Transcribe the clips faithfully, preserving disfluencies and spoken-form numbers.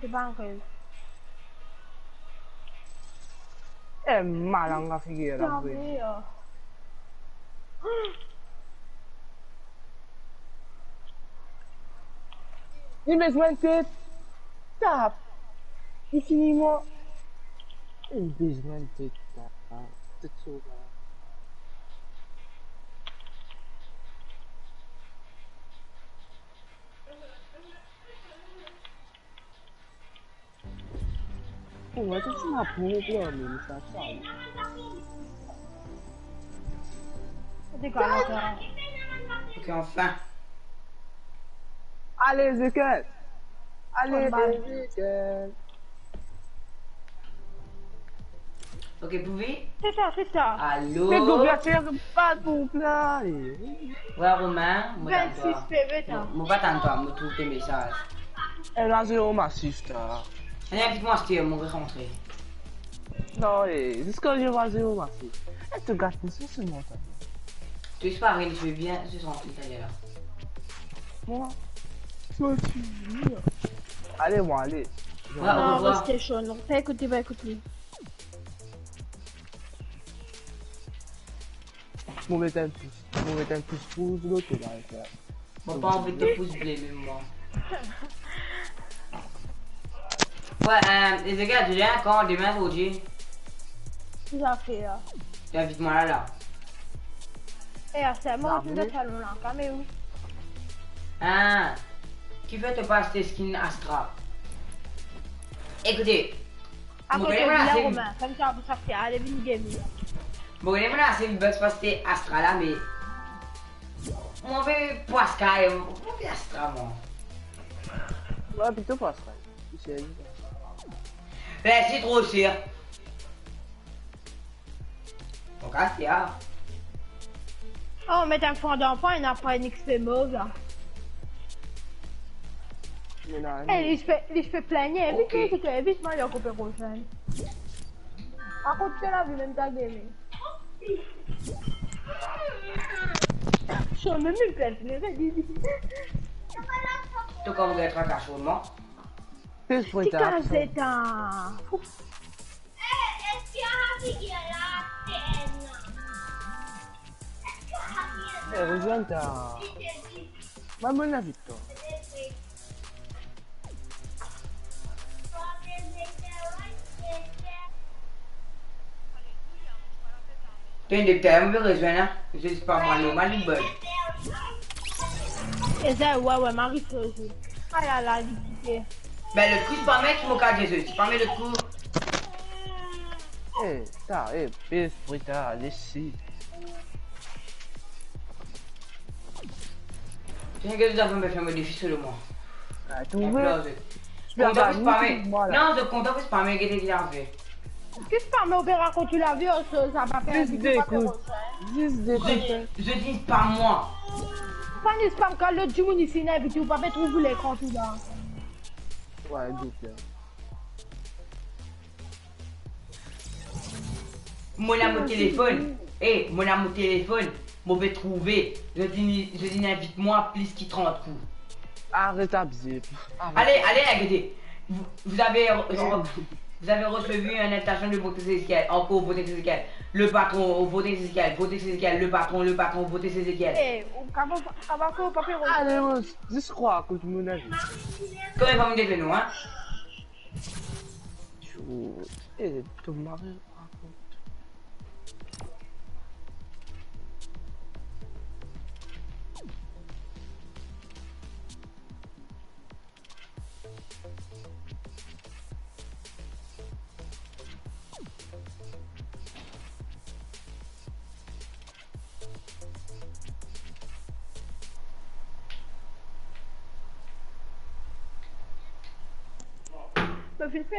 C'est pas un rêve. Eh, malanga figir la, vre. Li bezwen tet. Tap. Li fini mwa. Li bezwen tet, tap. Tet so la. Pou mwa, sa ti mwa pou mwa, me sa, sa. Ok, anfin. Ale, Ezekiel. Ale, Ezekiel. Ok, pou vi. C'est ça, c'est ça. Allô? Fais double affaire, pas double. Ouais, Romain, mo tann twa. Mo, mo pa tann twa, mo trouv to mesaz. Eh, la, zero massif, ta. Allez, invite-moi, c'était mon rentrée. Non, eh, jusqu'à zero massif. Eh, tu gâtes tout ça, c'est moi, ça. Tu es pas rien, je veux bien, je suis en Italie, là. Moi? Toi, tu viens. Allez, moi, allez. Ouais, au revoir. Non, reste chaud, non. Pas écouter, pas écouter. Mo met enn pous, mo met enn pous rouz, lot la, sa. Mo pa anvi to pous ble, mem mwa. Ouais, euh, les gars, tu viens quand demain, aujourd'hui? Ki zafer la? Invit mwa la, la. Eh, c'est moi qui dois faire mon caméra. Ah, qui fait te passer skin Astra? Écoutez, Akoz to dir la, Romain, kouma sa pou sa fer? Ale, vinn game la. Bon, mo ena ase buzz paske Astra la, me mo anvi pou Astra, mo anvi Astra, mwa. Ouais, plito pou Astra. Mersi, tro ser. Mon kas, ya. Oh, met enn fon danfan, ena pa enn X P mov la. Eh, li fer, li fer plin, vit, vit, vit, mwa, li koup prosin. Akoz to lavi mem ta game. So, mem li plin, li red. To kouma gagn traka sirman. Ti kazeta. Eh, rezwenn ta. Mwa, mo invit twa. Tande, mo pe rezwenn, hein. Zis pa mwa, normal, li bon. Eza, ouais, ouais, Marie-Claude. Alala, li kite. Ben, lot kou, se pa mwa ki mo kaz Zezi, se pa mwa lot kou. Eh, ta, eh, pes, frita, lesi. Tiens, gete, zot inn fer mo defi solo mwa. Ah, trouve. Kontan pou spamé. Non, zot kontan pou spamé, gete ki lavi. Ki spamé, ou pe rakont lavi, oh, sa, sa pa fer. Zis dekout. Zis dekout. Je, je dis pas moi. Pa ni spam, kan lot dimoun isi ena invite ou, pa pe trouv lekran tou la. Ouais, dout la. Mo ena mo telefonn. Eh, mo ena mo telefonn. Mo pe trouve. Zot inn, zot inn invit mwa plis ki trant kou. Aret abize. Aret. Allez, allez, arrêtez. Vous, vous avez, vous avez reçu une invitation de Vortex Ezekiel. Encore Vortex Ezekiel. Le patron, Vortex Ezekiel. Vortex Ezekiel, le patron, le patron, Vortex Ezekiel. Eh, ou, comment, comment, comment, comment, Ale, mo, zis krwar kot mo lavi. Kouma pa mo defi nou, hein? Tchou. Eh, to mari rakont.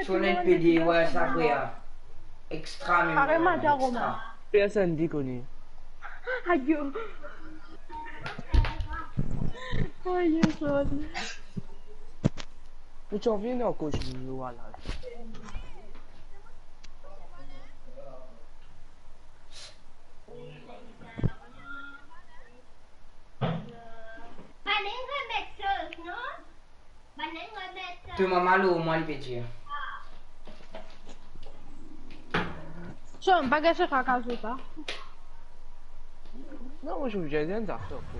Sonel pede, ouais, sa vre, hein. Extra, mem, kareman, extra. Romain. Personn ki kone. Ayo. Ayo, Sonel. Ou ti anvi ankor, je me vois là. Fale remet soz, non? To mama lor mwa, li pe dir. So, pa gagn so kaka zot la. Non, mo, mo bizin enn zafer, ok.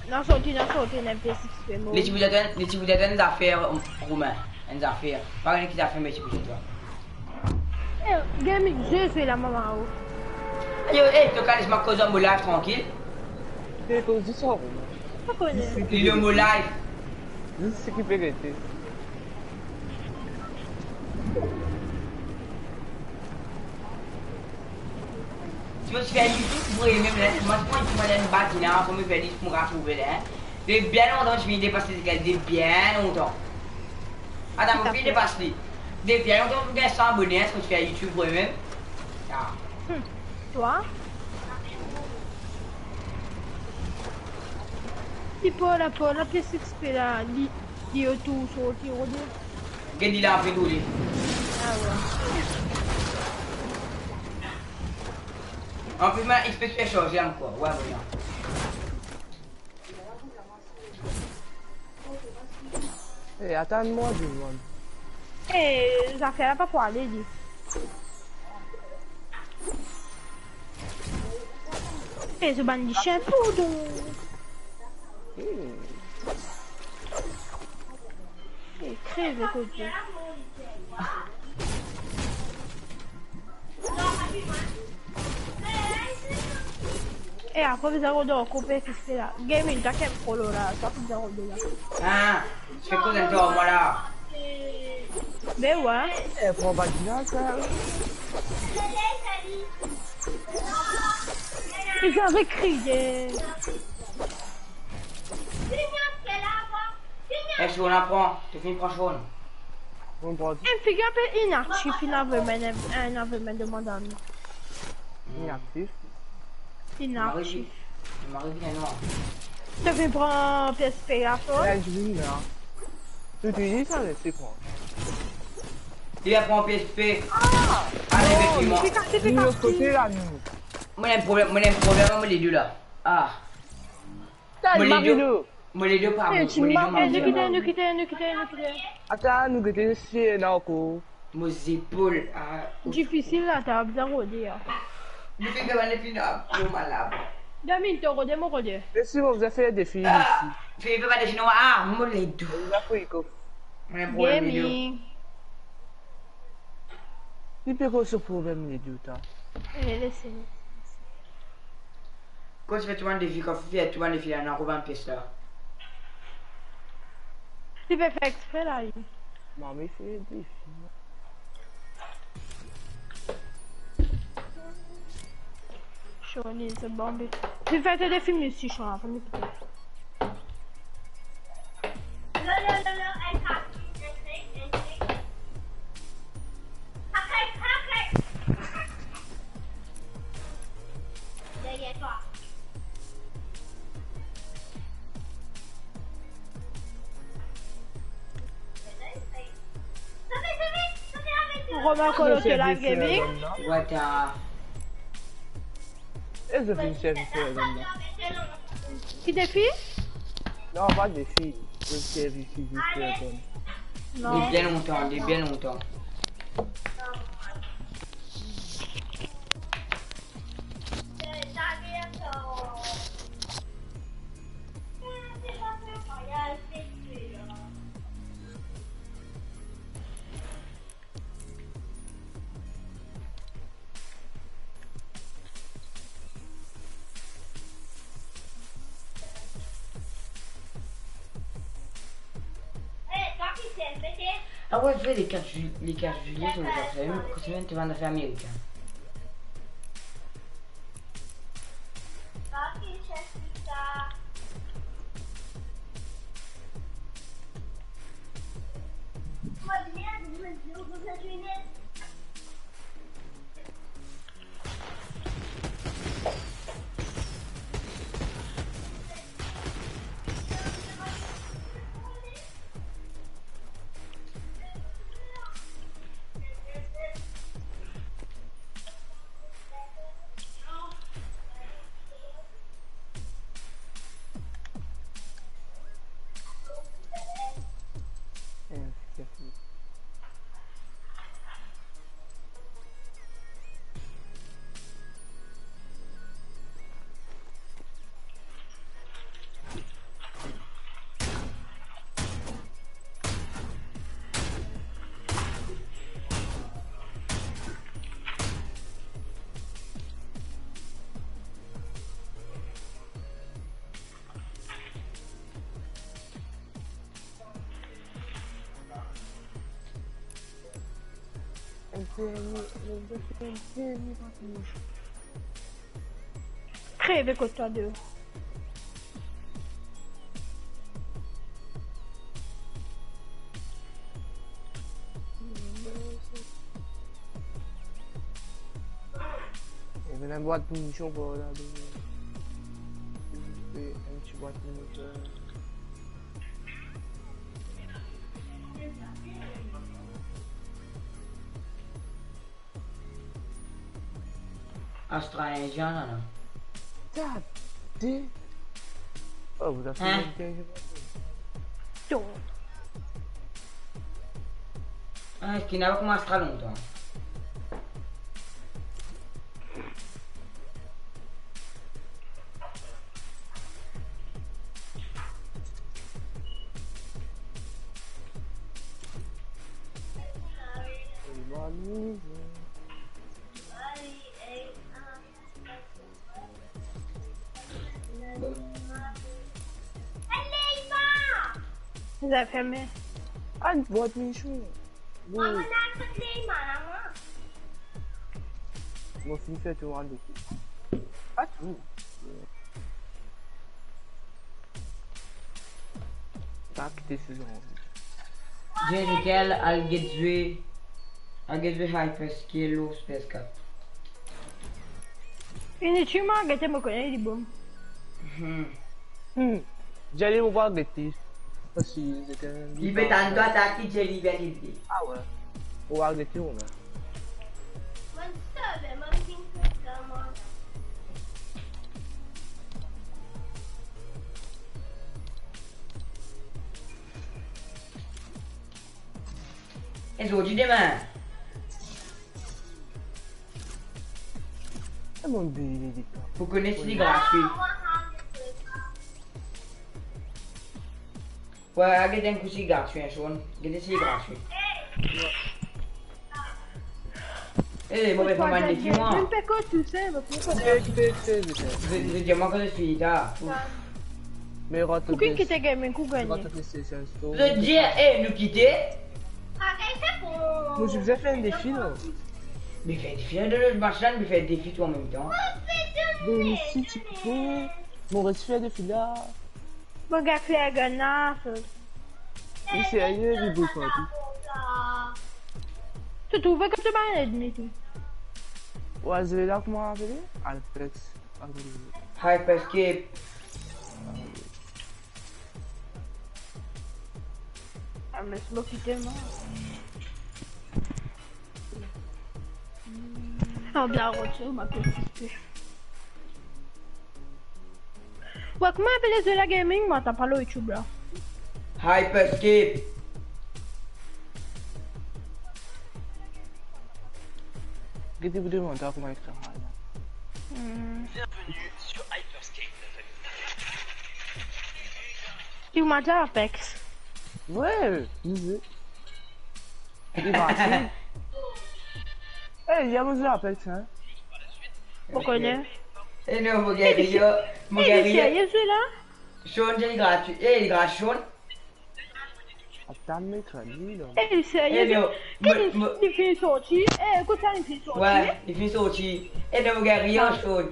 Non, sorti, non, sorti, enn P S X pe mo. Li ti bizin enn, li ti bizin enn zafer, Romain, enn zafer. Pa gagn ki zafer, me ti bizin twa. Eh, Gaming, je suis la, maman, oh. Yo, eh, to kalis ma koz an mo live trankil. Pe koz sa, Romain. Pa kone. Li lor mo live. Zis seki pe rete. Si mo ti fer YouTube pou li mem la, mo ti pran ti mwa enn bak la, pou mo fer li pou mo retrouve la, hein. Depi bien lontan, ti finn depas li, depi bien lontan. Atann, mo finn depas li. Depi bien lontan, mo gagn san abone, hein, si mo ti fer YouTube pou li mem. Ah. Hmm. Twa? Ti pou la, pou la P S X pe la, li, li otour, sorti, rode. Get li la, anvi tou li. Ah ouais. Anplis, mo X P ti pe sarze ankor. Ouais, bon. Eh, atann mwa, dimoun. Eh, zafer la pa pou ale, li. Eh, so bann lisien pou do. Hmm. Eh, kreve kote. E apre, bizin rod ankor pe fix la. Gaming, ta kem follow la, sa bizin rod la. Ah, se koz enn tor mwa la. Be ouais. Eh, pran pa dila, sa. Li ti pe kriye. Eski ou apran? To finn pran zone? Bon, bon. Enn figir pe inaktif, inn avoy enn, inn avoy enn demann ami. Inaktif? Inaktif. Mari, mari, bien non. To finn pran P S P la, so? La, je viens là. Tout de suite, ça, c'est quoi? Li apran P S P. Ah! Ale, non, efektivman. Li pe kas, li pe kas. Lot kote la, nou. Mo ena enn problem, mo ena enn problem, mo le de la. Ah. Sa, mo le de. Marilou. Mo le de pa bon, mo le de pa bon. Eh, nou kite, nou kite, nou kite, nou kite. Atann, nou kite si ena ankor. Mo zepol, ah. Difisil la, ta bizin rode, ah. Mo finn demann finn, ah, mo malad. Domin, to rode, mo rode. E si mo bizin fer defi isi? Fer pa defi non, ah, mo le de. Mo le de. Mo ena problem, le de. Gaming. Li pe koz so problem, le de, ta. Eh, les li. Kan ti fer tou bann defi, kan finn fer tou bann defi la, nou ankor bann pies la. Li pe fer exprè la, li. Mami fer defi. Shoni, se bon, be. Li fer tou defi, mesi, shon, avan li kite. Romain Colo, t'es là, gaming. Wata. E zot finn servi fer zot la. Ki defi? Non, pa defi. Zot servi fizis fer zot. Non. Depi bien lontan, depi bien lontan. Ah ouais, je veux les cartes Ju-, les cartes Juliette, on les a fait, quand tu viens de te vendre affaire américain. Enn dernie, enn dernie, enn dernie, enn dernie. Kreve kot twa de. Ena enn bwat minizon par la, de, enn ti bwat minizon. Astra Indien, non, non. Gade! Oh, vous avez fait... Hein? Une... Ton. Ah, ki ena kouma Astra lontan. Zafèr me. Ah, bwat minizon. Bon. Mo finn fer tou, ane. Pa tou. Pa kite sezon. Jennifer, al get zwe. Al get zwe Hyperscape lor P S quatre. Inutileman, gete, mo kone li bon. Hmm. Hmm. Dir li mo pa gete. Parski li pe tann twa, ta ki dir li vinn gete. Ah ouais. Mo pa gete, mo la. E zordi, demin. E mo bile de twa. Pou kone si li gratwi. Wi, gete enn kou si li gratwi, hein, Sean. Gete si li gratwi. Eh, mo pe fer bann defi, mwa. Mem pe kot tou sel, mo pe kot. Gete, gete, gete. Zot, zot dir mwa kan zot fini ta. Me rat... Pou ki kite gaming, kou gagne? Rat PlayStation Store. Zot dir, eh, nou kite. Mo ti bizin fer enn defi la. Me fer defi la, dan lot match la, nou fer defi tou an mem tan. Bon, si ti pe, mo res fer defi la. Mo gagn fer gagn la. Li serye, li boukan tou. To trouve ki to bann ennmi tou. Wi, zwe la, kouma apele? Hypex. Hyperscape. Ah, me mo kite mwa. Ah, bien, retour, ma petite. Wi, kouma apele zwe la gaming, mwa, ta pa lor YouTube la. Hyperscape. Gete pou demann twa kouma ekrir la. Hmm. Bienvenue sur Hyperscape, la famille. Ou manz Apex? Wi, nou zwe. Li gratwi. Eh, li a manz Apex, hein. Mo kone. Eh non, mo gagn, mo gagn. Li serye, zwe la? Sean, li gratwi. Eh, li gratwi, Sean. Atann, me kredi la. Eh, li serye? Eh non, li finn sorti? Eh, kot sa li finn sorti? Wi, li finn sorti. Eh non, mo gagn, Sean.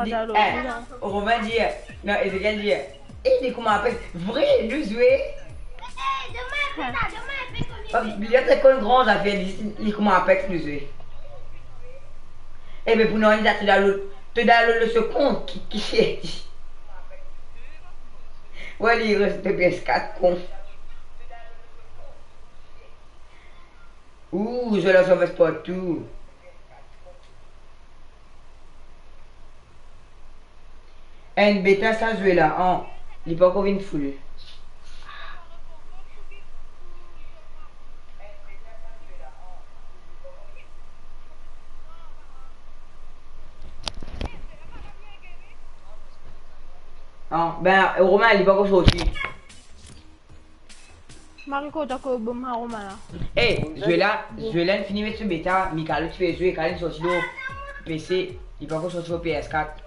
Li, eh, Romain dir, non, Ezekiel dir, eh, li kouma Apex, vre, nou zwe. Li ete konn gran zafer, li, li kouma Apex, nou zwe. Eh, me pou nou, li dan, li dan lot, li dan lot so kont, ki, ki se? Wi, li res P S kat, kon. Ou, zwe la, sa res partou. Enn beta sa zwe la, an, li pankor vinn full. An, ben, Romain, li pankor sorti. Marco, ta ko bom Aroma la. Eh, zwe la, zwe la, inn fini met so beta, Mikalo ti pe zwe, kan linn sorti lor P C, li pankor sorti lor P S kat.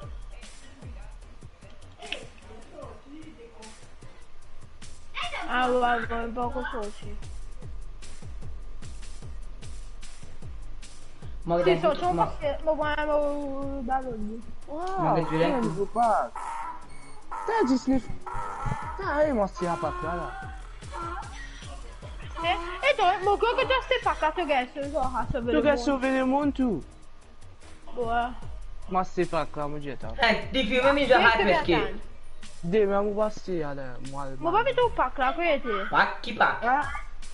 Ah, wi, wi, li pankor sorti. Mo gagn, mo, mo, mo, mo, balon. Wow, mo gagn, man, li. Mo pa. Sa disnef. Sa, ey, mo aste sa pak la, la. Eh, eh, to, mo krwar ki to aste pak la, to gagn sove, to gagn sove lemonn tou. Wi. Mo aste pak la, mo dir twa. Eh, depi mem li zwe, eh, Hypixter. Demin mo pa aste, ale, mo al. Mo pa vinn trouv pak la, kot li ete? Pak? Ki pak? Ah,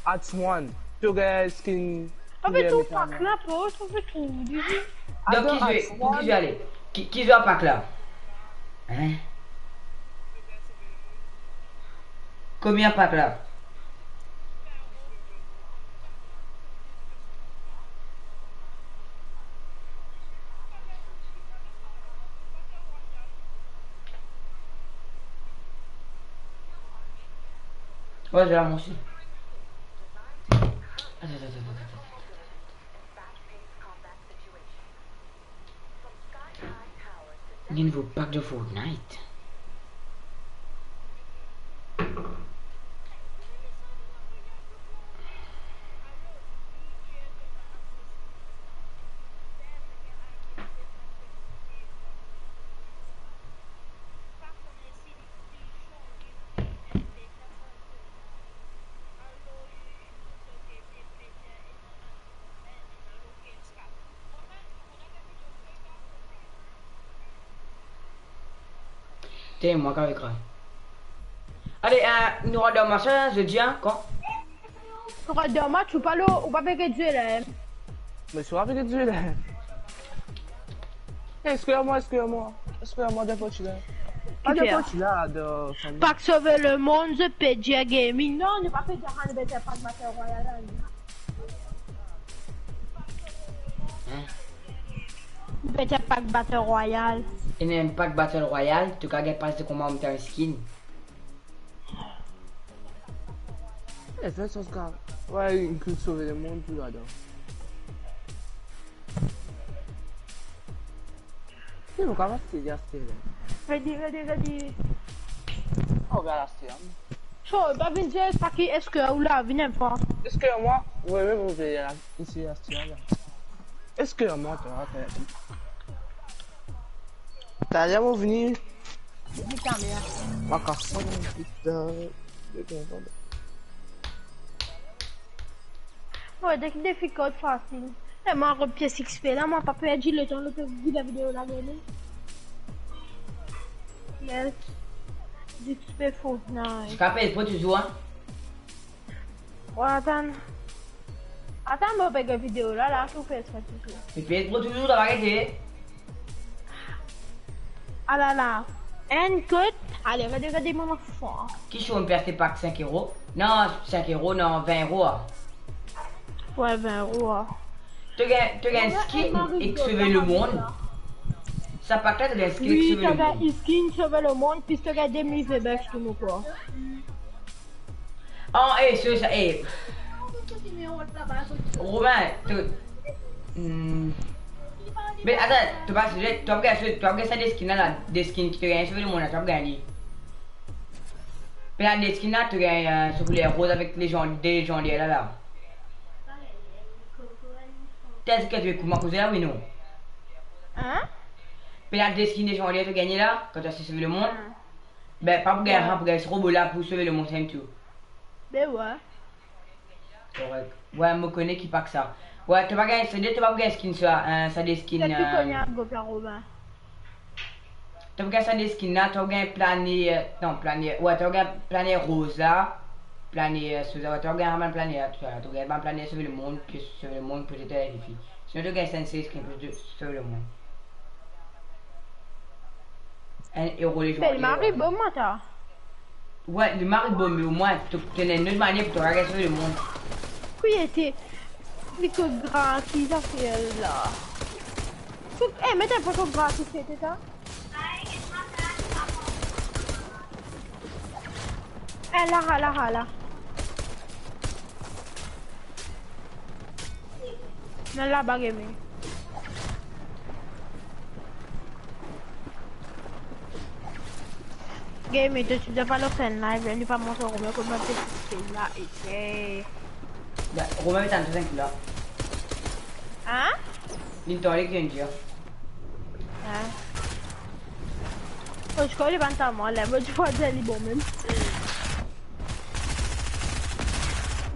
Ats One. To gagn skin. Ape tou pak la, bro, to pe trouv li. Donk, ki zwe, pou ki zwe ale? Ki, ki zwe pak la? Hein? Konbien pak la? Wi, zwe la, mo osi. Atann, atann, atann, atann. Nouvo pak dan Fortnite. Te, mwa ki avek la. Ale, eh, nou rant dan match la, zot dir, kan? Nou rant dan match, ou pa lo, ou pa pe get zwe la, hein? Me si ou pa pe get zwe la. Eski mwa, eski mwa, eski mwa, de Portugal. Pa de Portugal, de Portugal. Pak sove lemonn, zot pe dir gaming. Non, nou pa pe dir, ah, nou pe dir pak Battle Royale, hein. Hein? Pe dir pak Battle Royale. Ena enn pak Battle Royale, to kapav gagn pas de konba anmemtan skin. Eh, fer sa, wi, inn sove lemonn tou ladan. Ki mo kapav aste, aste la. Ready, ready, ready. Oh, gard aste, hein. So, pa vinn dir sa ki eski ou la, vinn enn fwa. Eski mwa? Wi, wi, mo vinn la, isi, aste la. Eski mwa, twa, twa? Taler mo vini. Vini taler. Mwa kas, putain. Wi, dek defi kot fasil. E mwa, kot pies X P la, mwa pa perdi letan, letan vinn video la, gete. Yes. X P Fortnite. Zis apre, pou touzour, hein? Wi, atann. Atann, mo pe get video la, la, tou fer sa touzour. Li pe pou touzour, ta va gete. Alala. Enn kot. Ale, gete, gete, mo fou. Ki si ou pe aste pak sink euro? Non, sink euro, non, vin euro, ah. Wi, vin euro, ah. To gagn, to gagn skin ek sove lemonn. Sa pak la, to gagn skin ek sove lemonn. Wi, to gagn skin, sove lemonn, plis to gagn de mil V-Bucks tou, mo krwar. Ah, eh, so sa, eh. Romain, to, hmm. Me atann, to pa, to pa gagn, to pa gagn sa de skin la, la, de skin ki to gagn sove lemonn la, to pa gagn li. Pena de skin la, to gagn, eh, so kouler roz avek lejan-, de lejandaire la, la. Tel ki to pe kouma koze la, wi, non? Hein? Pena de skin lejandaire to gagne la, kan to aste sove lemonn. Hein. Ben, pa pou gagn, hein, pou gagn, se robo la pou sove lemonn, sa tou. Ben wi. Korek. Wi, mo kone ki pak sa. Wi, to pa gagn, se de, to pa gagn skin sa, hein, sa de skin, eh, to gagn sa de skin la, to gagn plane, non, plane, wi, to gagn plane roz la, plane, eh, so sa, wi, to gagn bann plane la, tou sa, to gagn bann plane sove lemonn, ki sove lemonn pou to ete defi. Sinon, to gagn sa enn seri skin pou to sove lemonn. Enn euro lejandaire. Be, li mari bon, mwa, ta. Wi, li mari bon, me omwin, to, to ena enn lot manier pou to gagn sove lemonn. Ki ete, li kot gratis zafer la. Kot, eh, met enn foto gratis, ete sa. Eh, la, la, la, la. Non, laba, gaming. Gaming, to ti bizin pa lans enn live, li pa montre Romain kouma to ti fer la, e... Romain, met enn trink la. Hein? Li tande ki enn dir. Ah. Oh, je crois li bann ta mwa la, mo ti fwa dir li bon mem.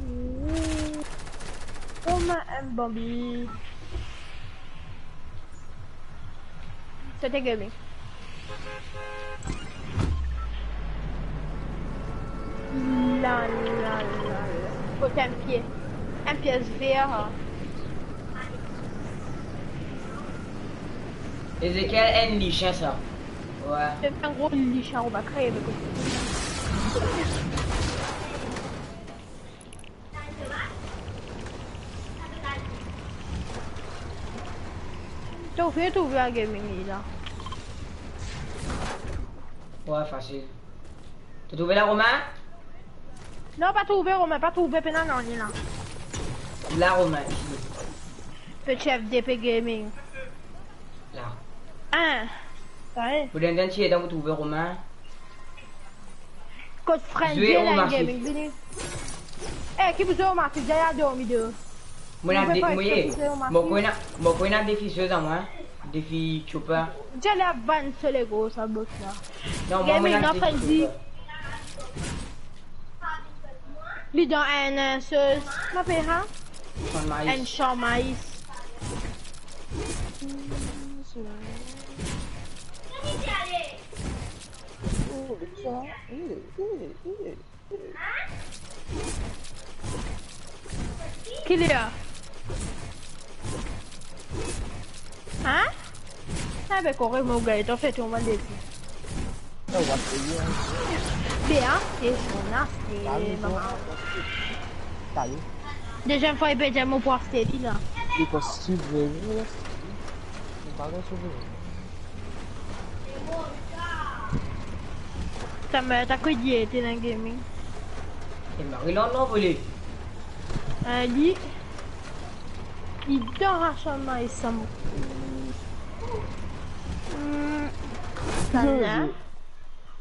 Ooh. Oh, ma M Bambi. C'était gaming. La, la, la, la. Kot enn pie. Enn pie ver, hein. Ezekiel, enn lichin sa. Wi. Se enn gro lichin, ou pa kreye avek li. To finn trouve la gaming li la? Wi, fasil. To trouve la, Romain? Non, pa trouve, Romain, pa trouve, pena nanye la. La, Romain, isi. Petit F D P Gaming. La. Ah. Sa e. Pou donn enn ti letan pou trouve Romain. Kot friend Zwe la Romain gaming, vini. Eh, ki pou zwe Romain, Zaya dormi de. Mo ena de, mo ye. Mo kone, mo kone defi zwe sa mwa, defi chopper. Zaya la vann so le gro sa bot la. Non, mo, mo ena defi chopper. Li dan enn, euh, so, kouma apel sa? Champ de maïs. Enn champ maïs. Ki li la? Hein? Ah ben, korek, mo gagn, to fer tou bann defi. Bien, e son aste, mama. Deziem fwa, li pe dir mo pou aste li la. Li pa si vre, li pa si vre. Sa mem, ta kot li ete dan gaming? E Marie-Laure anvole. Eh, li, li dan rasann maïs sa mo. Hmm. Sa la.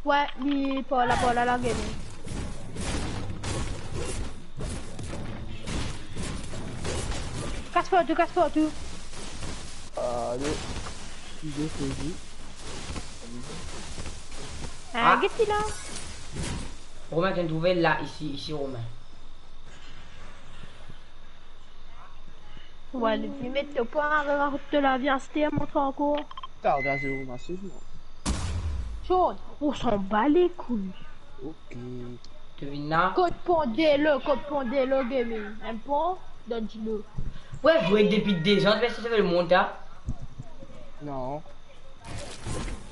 Wi, li par la, par la, la gaming. Kas partou, kas partou. Ale. Ide, sezi. Ah, ah. Get li la. Romain, to trouve la, isi, isi, Romain. Wi, li met to pwa, rakont to lavi aster, montre ankor. Ta, ta, se ou, masiv, non? Sean, on s'en bat les couilles. Ok. To vinn la? Kot pon delo, kot pon delo gaming. Enn pon, donn dilo. Wi, vre, depi de zan, to pe sers lemond, ta? Non.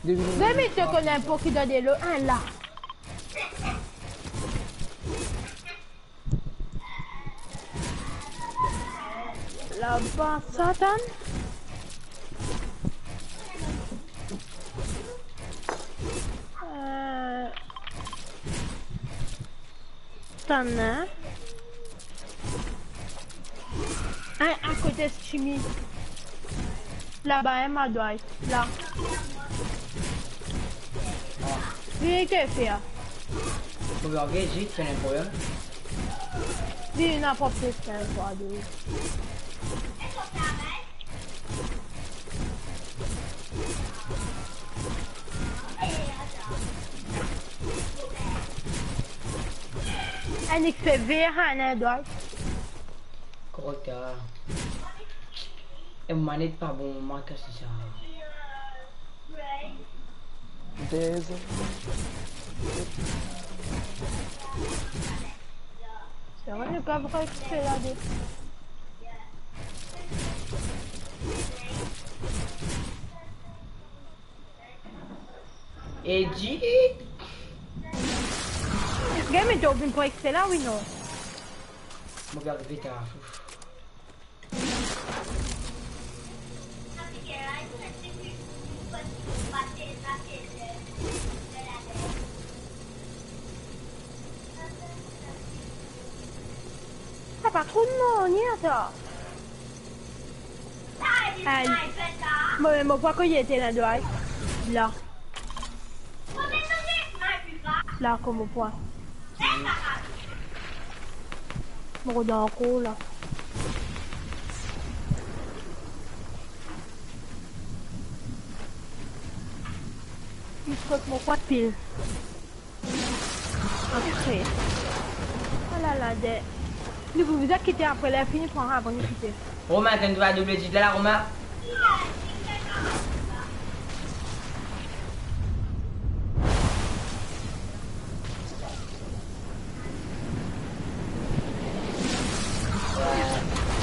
Depi de zan. Gaming, to kone enn pon ki donn delo, enn la. Laba, Satan. Euh, Satan, hein? Hein, akote Jimmy. Laba, hein, ma dwat. La. Vini, ki fer? Mo pe anvi zis, ti ena problem. Vini, ena pwep sistem, pardon. Enn X P V, hein, ena dwat. Korek, ah. E manet pa bon, mo kas li sa. Dezole. Sa va, nou pa pran X P la de. Edi. Gagn, me to vinn pran X P la, wi, non? Mo pe arive ta, ouf. Sa pa tro nanye, sa. Ay. Mo, mo pa koz li ete la, dwa. La. La, kouma pwa. Mo rod ankor la. Kot mo kot pil. Apre. Alala, de. Nou pou bizin kite apre, ler fini pran avan nou kite. Romain, tann twa doub edit la, Romain.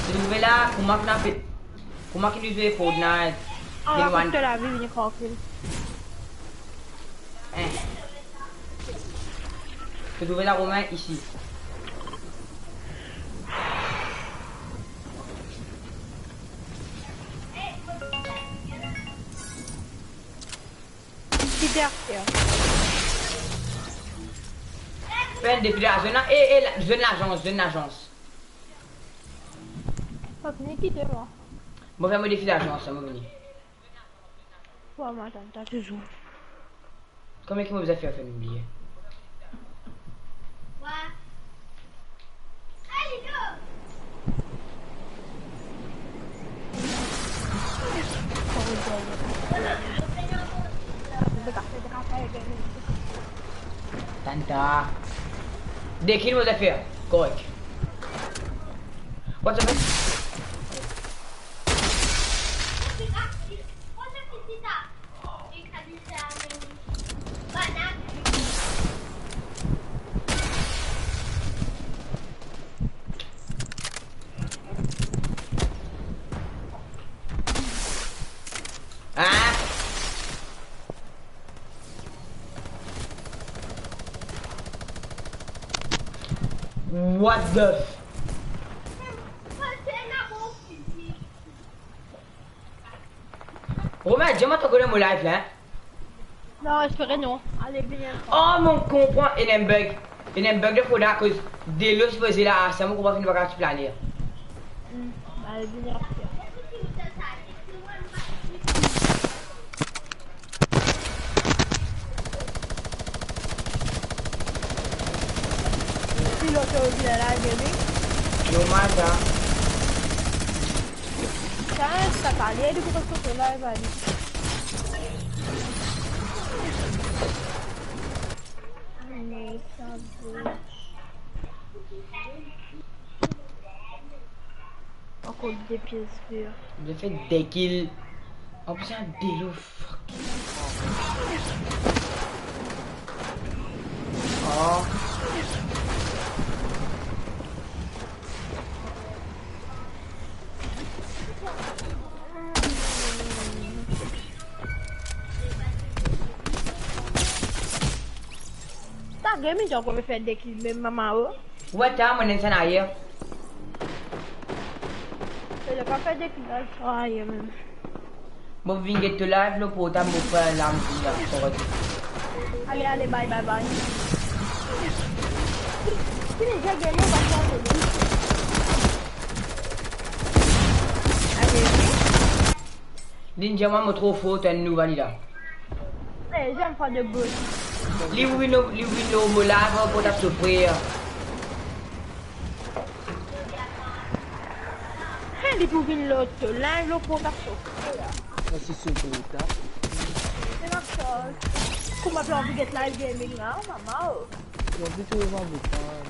Trouve la, kouma ki nou pe, kouma ki nou zwe Fortnite? Ah, Day one. Kot to lavi, vini trankil. Eh. To trouve la, Romain, isi. Ki deryer? Fer defi la zone la. Eh, eh, la, zone lazans, zone lazans. Fok ni kite mwa. Mo fer mo defi lazans, mo vini. Wa, mo atann twa touzour. Konbien ki mo bizin fer, fer nou bliye? Tanta. De ki nou bizin fer? Korek. What's up, man? Ah! What the f-, Romain, dir mwa to kone mo live la, hein? Non, espere non. Ale, vini. Oh, mo konpran, ena enn bug. Ena enn bug de Fortnite akoz delo sipoze la, sa mo konpran ki nou pa kapav ti plane. Hmm, ale, vini. Si lot ordi la, la, gaming. Normal sa. Sa, sa pa li, li pou koz kote la, li pa li. Ankor de pies ver. Li fer de kill. An plis, enn delo, fuck. Oh. Ta gaming, ti ankor fer de kill mem, mama, oh. Wi, ta, mo ena enn ayer. Mo pa fer de kill la, ayer mem. Mo vinn get to live lor portab, mo fer lam vinn la, korek. Ale, ale, bye, bye, bye. Fini, fini, fini, fini. Ale, ale. Li dir mwa mo tro for, to enn nouvel la. Eh, j'aime pas de bot. Li vinn, li vinn lor mo live, mo portab so frer. Hein, li pou vinn lor to live, lor portab so frer. Sa se so portab. Se la shoz. Kouma to anvi get live gaming la, mama, oh. Anvi trouv mwa bouton.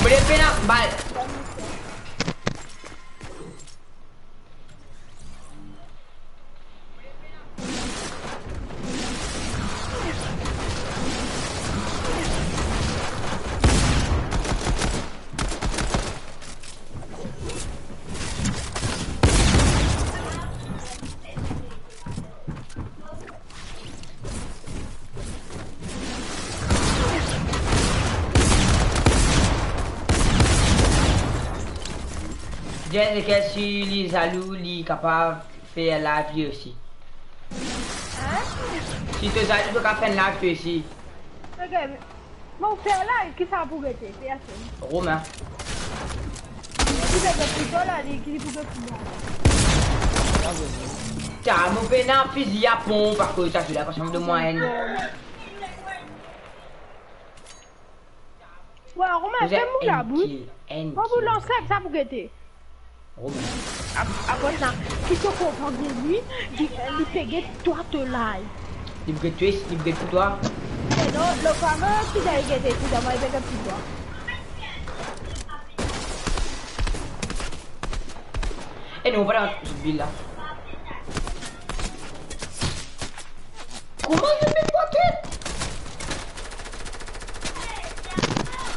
Boleh pena bal. Jazz, si li zalou, li kapav fer live li osi. Hein? Si to zalou, to kapav fer live to osi. Ok, bon, fer live, ki sa pou gete, personn. Romain. Ki sa pou gete la, li, ki pou gete la? Ta, mo pena fizi a ponp akoz sa, sela pa sanm de mwayenn. Wa, Romain, fer mo labous. Mo pou lans live, sa pou gete. Romain. Ap-, apre sa, ki to konpran de li, li, li pe get twa to live. Li pe get twa, li pe get pou twa. E non, le fameux ki zay gete, ki zay pe get pou twa. E non, pa dan zot bil la. Kouma zot met twa tet?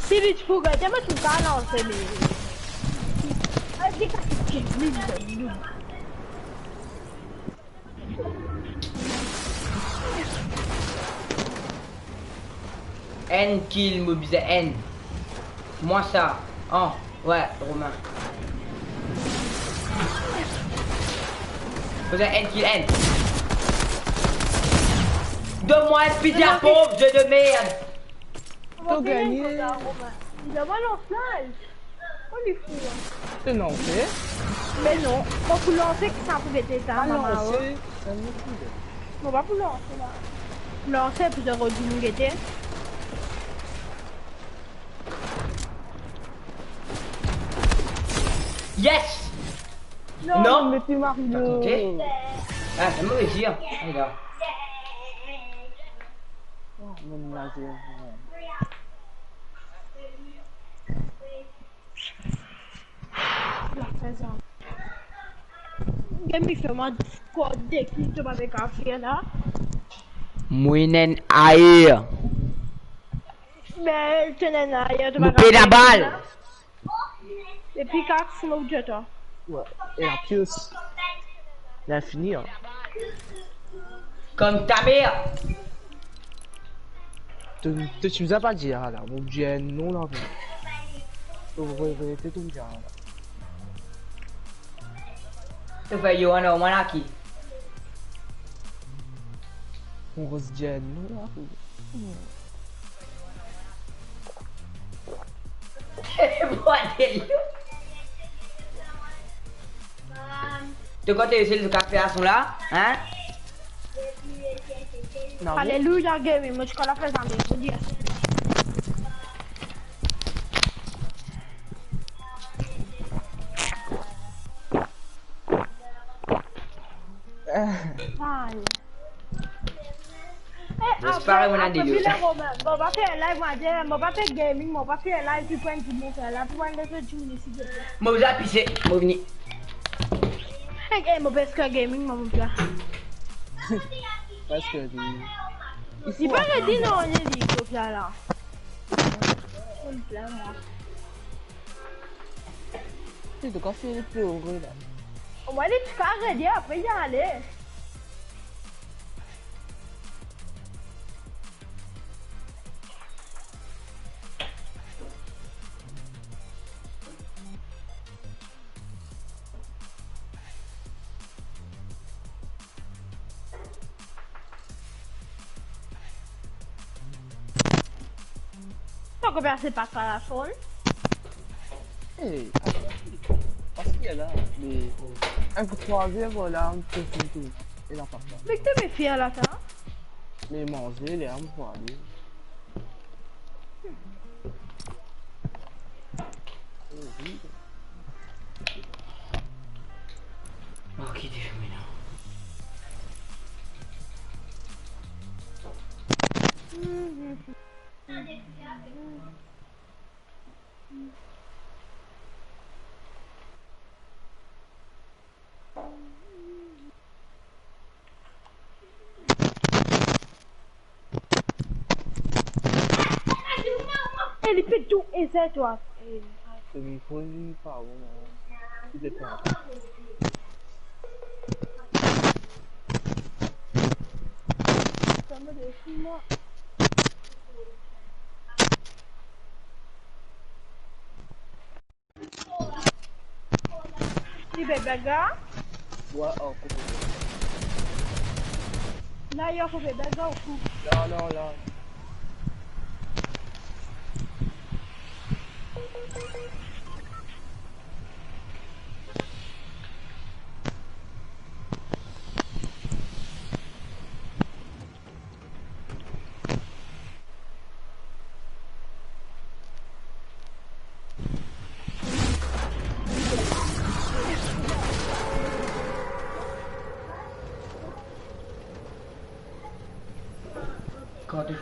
Si li ti pou gete, mo ti pou lanse li. Ay, li kasi ket li, li. Enn kill, mo bizin enn. Mwa sa. An, wi, Romain. Bizin enn kill, enn. Donn mwa enn fizi a ponp, jeu de merde. To gagne. Li pa lans live. Kot li fou la? To lanse? Me non, mo pou lanse ki sa pou gete ta, mama. Lanse, sa nou fou. Mo pa pou lanse la. Lanse pou zot dimoun gete. Yes! Non, non. Met Mario. T'as compté? Ah, c'est mauvais tir. Regarde. Oh, mon laser. Get mi fer mwa Discord de ki to pa pe kav fer la. Mo ena air. Be, to ena air, to pa kav fer la. Mo pena bal. Epi kat smoke de twa. Wi, e la pies. L'infini, hein. Comme ta mère. To, to ti bizin pa dir la, mo dir enn non la. To, to, to, to, to dir la. To fer Johan Norman aki. Mo dir enn non la. Bordel. To kote isi, to kafe ason la, hein? Non. Alelouya, Gary, mo ti konn la fer zame, mo dir. Ayo. Eh, apre, apre, mo pa fer live, mo dir, mo pa fer gaming, mo pa fer live, pou enn dimoun fer la, pou enn lot dimoun isi, silteple. Mo bizin pise, mo vini. Eh, eh, mo pe eskor gaming, mo, mo bizin. Paski li, li pa redi, non, li, li, kot la, la. Li pa redi. Ti, to kav fini plore la. Omwin li ti kav redi, apre li ale. Pourkwa pa se pa par la fon? Eh, paski la, me, enn kou trwa er, vwala, nou pe fini tou. E la pa sa. Me ki to pe fer la, sa? Me manze, le, mo pou ale. Ok, deja mem la. E li pe tou ese twa. Se mikro li pa bon, non. Li pe pa. Li pe bug la? Wi, oh, koupe. La, yo koupe, bug la ou kou? Non, non, non.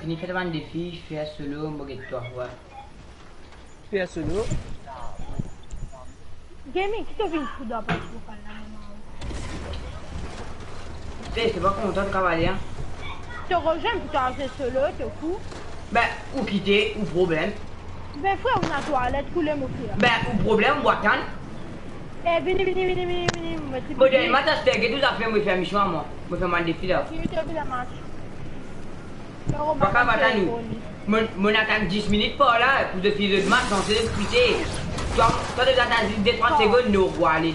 Vini fer bann defi, fer solo, mo get twa, wa. Fer solo. Gaming, ki to vinn fout dan parti vokal la, mama? Te, se pa kontan de kavalier, hein. To rezwenn pou to al fer solo, to fou. Ben, ou kite, ou problem. Ben, frer, ou ena twalet, koule mo frer. Ben, ou problem, ou atann. Eh, vini, vini, vini, vini, vini, mo ti... Mo dir, match aster, get ou zafer, mo fer mision a mwa. Mo fer bann defi la. Vini, to vinn match. Pa kav atann ou. Mo, mo atann dis minit par la, pou zot fini zot match, non, se zot kite. Twa, twa to atann zis de trant segonn, non, ou ale.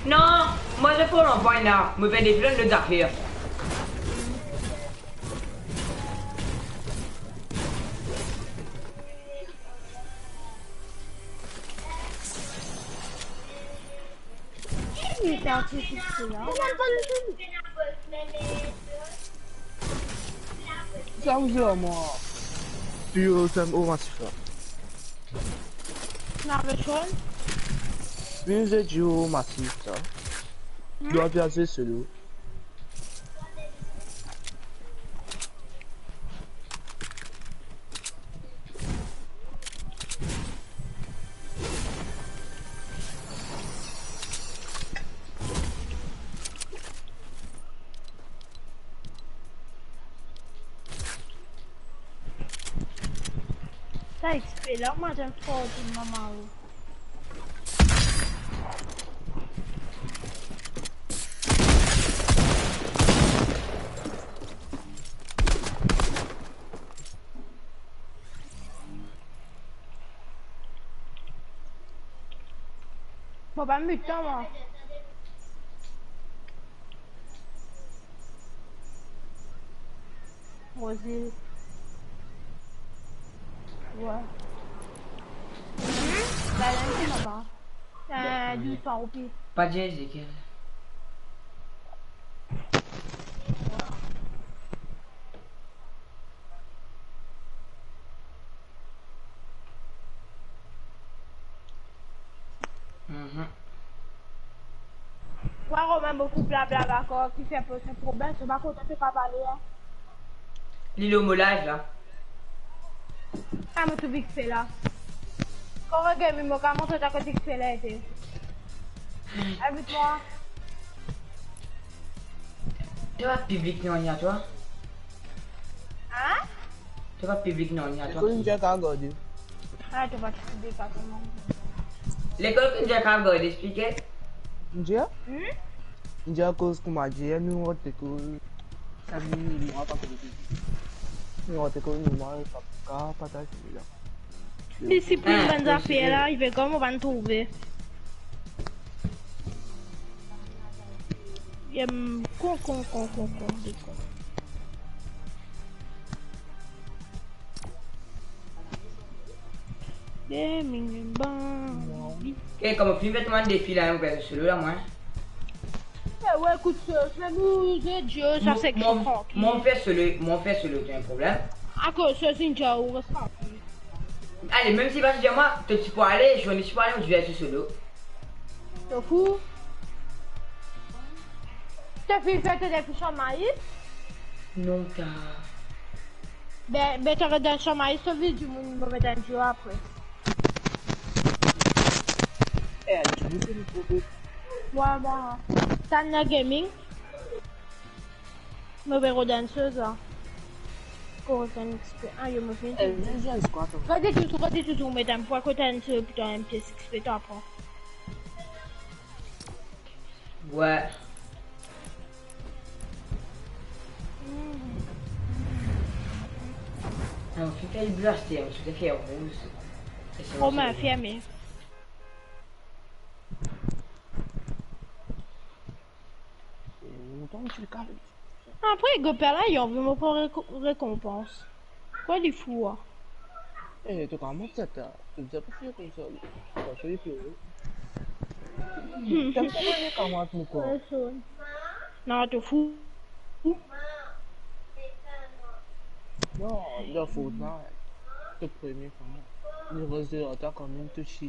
Non, mo pa lanpwagn la. Mo fer defi lot zafer. Li ti atis isi la. Sa ou dir mwa. Pi, euh, sa, oh, masif sa. Nave chol? Pi, je di, oh, masif sa. Hmm? Dwa pi aze solo. Sa X P la, mo ti for dimoun mama o. Mo pa mute twa, mwa. Rosie. Wi. Hmm? Ba, la, se mama. Euh, dis-moi, au pire. Pa dir Ezekiel. Mhm. Wa, Romain, boukou blablabla ankor, ki fer plis problem, so pa kontan to pa pale, hein. Li lor mo live la. Ah, mo trouv X P la. Kan regarde, mo kapav montre twa kot X P la ete. Invit mwa. To pa piblik nanye a twa? Hein? To pa piblik nanye a twa? Lekol India kapav gard li. Ah, to pa piblik a twa, non. Lekol India kapav gard li, explike. India? Hmm? India akoz kouma dir, nou rant lekol. Sa vini, nou rant lekol. Nou rant lekol, nou pa kapav partaz la. Li sipriz bann zafer la, li fer kouma bann trouve. Em, kon, kon, kon, kon, kon, de kon. Gaming, bon. Eh, kouma finn fer bann defi la, mo fer solo la, mwa. Eh, wi, ekout, euh, fer nou de Dieu, sa mo, se mo, trankil. Mo fer solo, mo fer solo, to ena problem? Akoz, se India ou res trankil. Ale, mem si pa India mwa, to ti pou ale, zwenn ti pou ale, mo ti fer solo. To fou? To finn fer to defi San Maiz? Non, ta. Be, be, to res dan San Maiz, to vinn dimoun, mo met enn zour apre. Eh, dimoun, se nou trouve. Wa, wa. Tania Gaming. Mo pe rod enn soz la. Kouma fer X P? Ah, yo, mo finn. Eh, vinn zwenn squad, hein. Rod touzour, rod touzour, met enn pwa kot enn soz, pito enn pies X P, to aprann. Wi. Hmm. Ah, mo finn fer blo aster, mo ti fer rouz. Romain, ferme. Apre, gopla la, li anvi mo pran reko-, rekonpans. Kwa li fou, a? Eh, to kapav mont sa, ta. To bizin pa fer koumsa. Sa, sa, li fou. Hmm. Tann sa, li kapav mont, mo kwa. Non, to fou. Non, li fou, non. To premie, kanmem. Li res de lota kanmem, to ti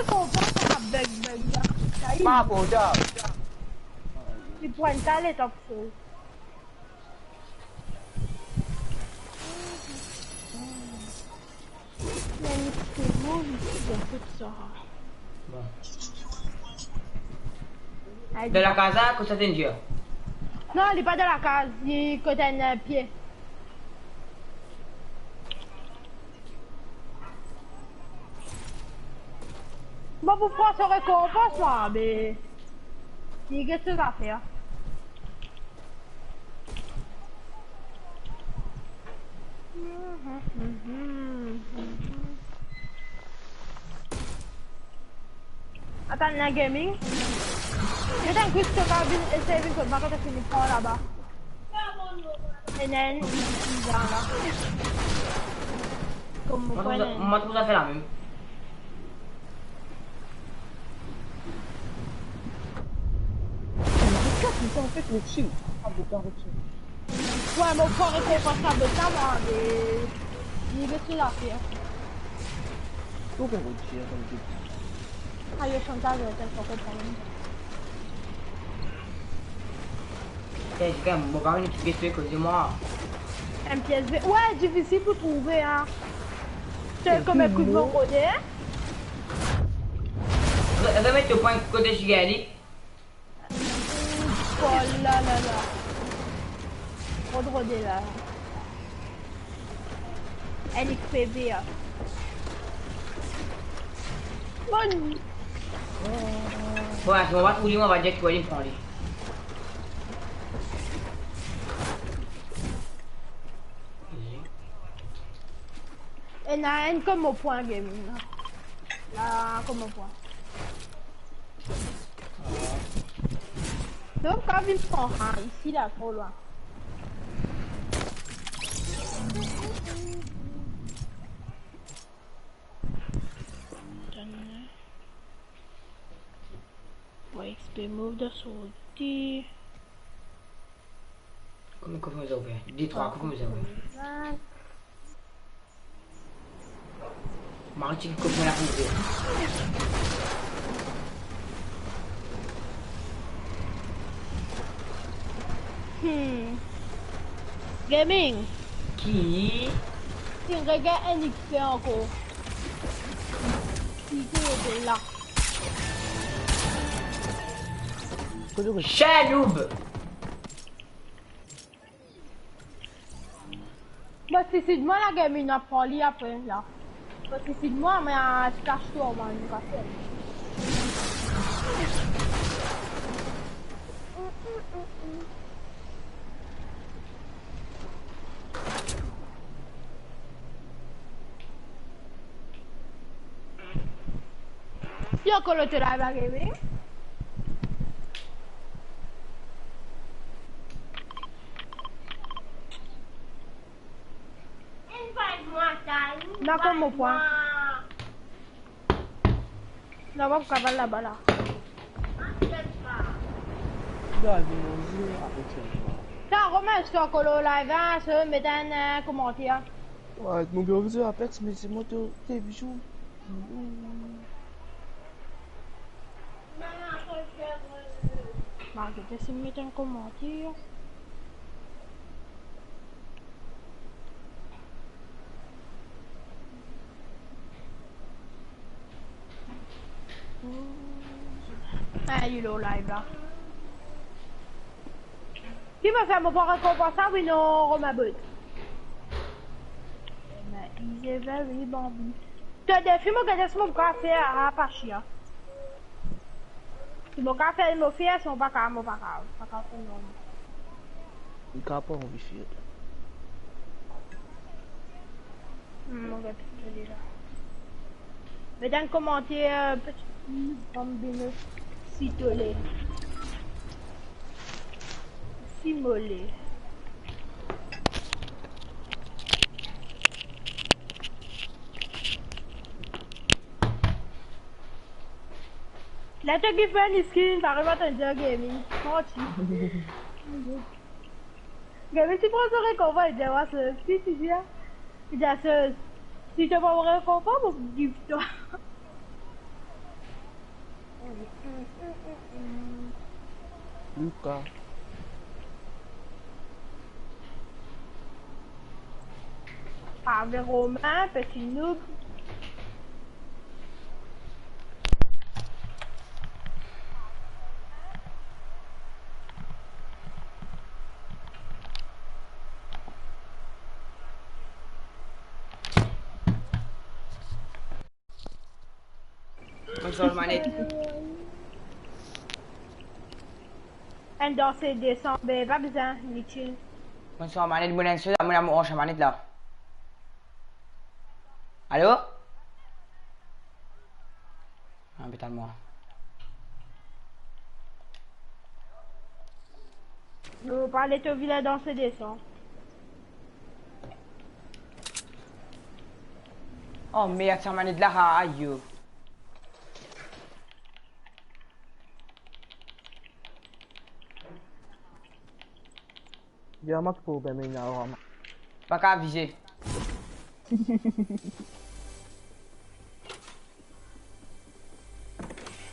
rekonpans sa bug, bug la. Sa i... Pa bon, sa. Li pran sa letan pou sov. Bon. Dan lakaz la, kot sa ti enn dir? Non, li pa dan lakaz, li kot enn, eh, pie. Bon, pou pran so rekonpans, mwa, be, li get so zafer. Atann, ena gaming. Get enn quick, to ka vinn, esey vinn kot mwa kan to fini pran laba. E ena enn, enn, enn, la. Kom mo trouv sa, mo trouv sa fer lamem. Wi, mo pran rekonpans la, be sa, mwa, be, li get so zafer. Ayo, Chantal, zot ena pran. Eh, Jika, mo pa vinn ki pe koze mwa. M P S V. Wi, difisil pou trouve, a. Sel kouma kout mo kote. Re-, remet to pwin kote Jika li. Oh la la la. Rod, rode la. Enn X P V, a. Bon. Bon, si mo pa trouv li, mo va dir ki mo pran li. Ena enn kom mo pwin, gaming la. La, kom mo pwin. Donk, kan vinn pran, a, isi la, tro lwin. Atann. Wi, X P move dan sorti. Konbien kof mo ouver? De trwa kof mo ouver. Mari, ti kof mo la pou ouver. Hmm. Gaming. Ki? Ti regarde enn X P ankor. Ki kote la? Kote kote? Chien noob. Ba, si, si, mwa la, gaming, ena pran li apre, la. Ti finn mwa, me, ah, ti kas twa, mwa, nou kas. Yo, kolo to la, la, gaming. Invite mwa, Tani. Dakor, mo pran. Laba pou kaval laba la. Sa, kouma so kolo live, ah, so met enn, eh, komanter. Wi, mo bien vize Apex, me se mo to televizion. Marc, essaie de mettre un commentaire. Ah, il est au live là. Ki mo fer, mo pran rekonpans la, wi non, Romain Bot? Romain is a very Bambi. To defi mo, gete si mo kapav fer, ah, pa sir. Si mo kapav fer, mo fer, si mo pa kapav, mo pa kapav, pa kapav fer non. Li kapav anvi fer. Hmm, mo gete li la. Met enn komanter, eh, petit Bambino, si to le. Si mo le. La to gif enn skin, pa remet enn gaming. Manti. Gaming, ti pran so rekonpans, li dir mwa sa, ki ti dir, ah? Li dir sa, si to pa pran rekonpans, mo gif twa. Luka. Ave Romain, petit noob. Mo sanz manet. Enn danse desan, be pa bizin, li chill. Mo sanz manet, mo ena enn soz, mo ena mo anse manet la. Alo? Ah, petal mwa. Nou pale to vila danse desan. Oh merde, sa manit la, ayo. Diaman ki problem ena, Romain. Pa kapav vize.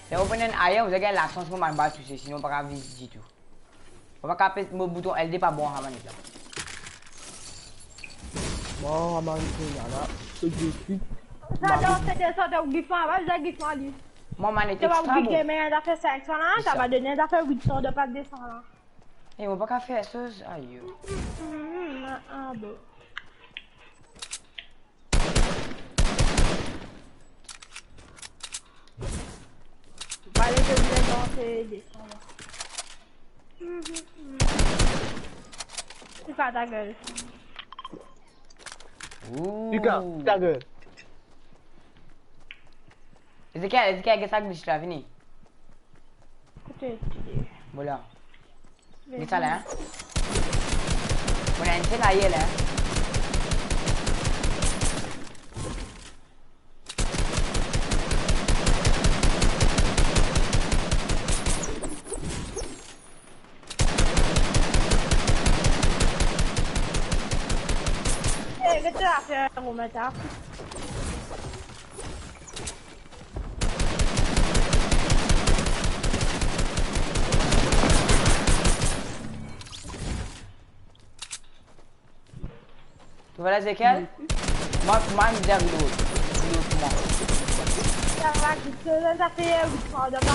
Ler ou pran enn ayer, ou gagn lasans, mo bann bal touse, sinon pa kapav vize ditou. Mo pa kapav pes mo bouton L deux pa bon, Romain, la. Bon, Romain, la, la. Tout de suite. Sa, dan se de san, to gif mwa, va, za gif mwa li. Mo manit extra, mo. Gamer, zafer senk san la, sa va donn zafer uit san de pas de san la. Eh, mo pa kapav fer soz, ayo. Mm, mm, ah, ah, bon. Pale de bien danse desan la. Mm, mm, mm. Luka, ta gel. Ouh. Luka, ta gel. Ezekiel, Ezekiel, get sa glitch la, vini. Kote ti ye? Mo la. Get sa la, hein? Mo ena enn sel ayer la, hein? Eh, get sa zafer, Romain, ta. Ou la, Ezekiel? Mwa, mwa, mi dir reload. Reload mwa. Sa va, ki to, sa fer, wi, pandan pa.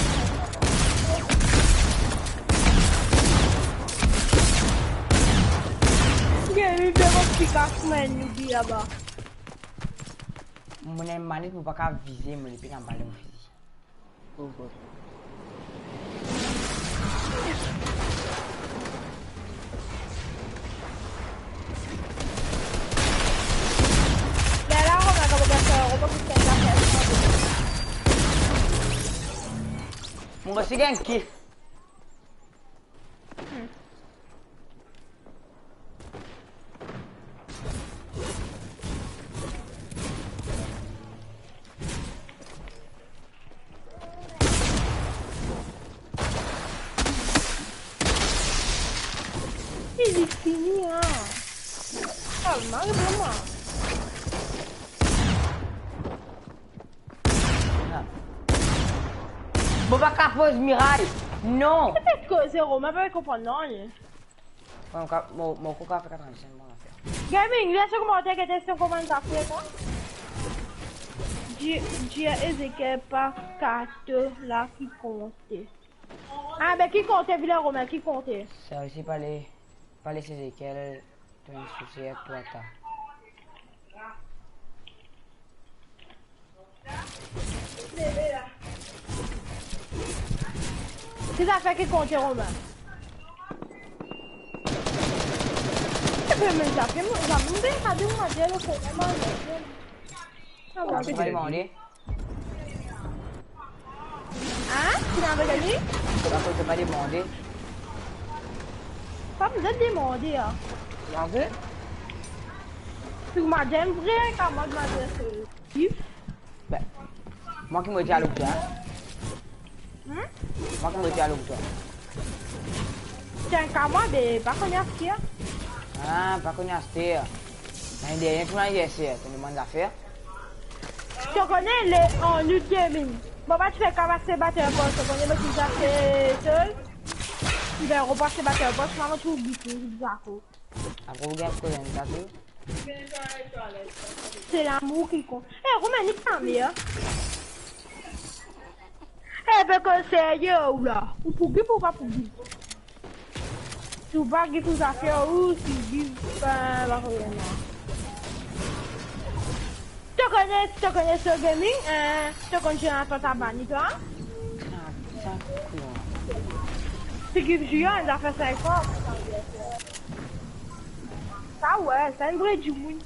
Gagn li devan pikax, man, li dir laba. Mo ena enn manette, mo pa kav vize, mo lepena bal dan mo fizi. Oh God. Lerla, Romain, kouma ou pe fer, Romain, pou fer sa, fer sa. Mo resi gagn kill. Hmm. Li fini, an. Kalma, kalma. Mo pa kav poz miray. Non. Ki pe koze, Romain, pa konpran nanye. Bon, ka-, mo, mo, ko ka fer katrandiz, bon zafer. Gaming, les an komanter, gete si kouma sa fer, kwa. Di, dir Ezekiel pa karto la ki konte. Ah, be ki konte, Vila Romain, ki konte? Sa osi, pa les, pa les Ezekiel, to enn sousi ek twa ta. Ki zafer ki konte, Romain? Epi mem zafer, mo, zame mo pe gade, mo dir, lo kote, mo dir. Ah, bon. Akoz to pa demande? Hein? Ki ena avek li? Akoz to pa demande? Pa bizin demande, an. Demande? Tou ma dir vre, kouma mo dir serye. Be, mwa ki mo dir alo twa. Hmm? Mwa ki mo dir alo twa. Tienn, kouma, be, pa kone aster. Ah, pa kone aster. Lane dernie to aniverser, to demann zafer. To kone le, an out gaming. Mo pa ti pe kav aste Battle Pass, to kone mo ti aste sel. Ki ben, mo pa aste Battle Pass, mama tou git, tou zako. Apre ou gagn koze enn tatou. Se lamour ki kont. Eh, Romain, nik sa, me, hein. Eh, be, serye, ou la. Ou pou gif ou pa pou gif? Si ou pa gif ou zafer, ou si gif, ben, pa problem, non. To kone, to kone So Gaming, eh, to kone Jonathan Tabani, twa? Sa, sa, kwa? Si gif Julien, zafer sa, kwa? Sa, we, sa enn vre dimoun.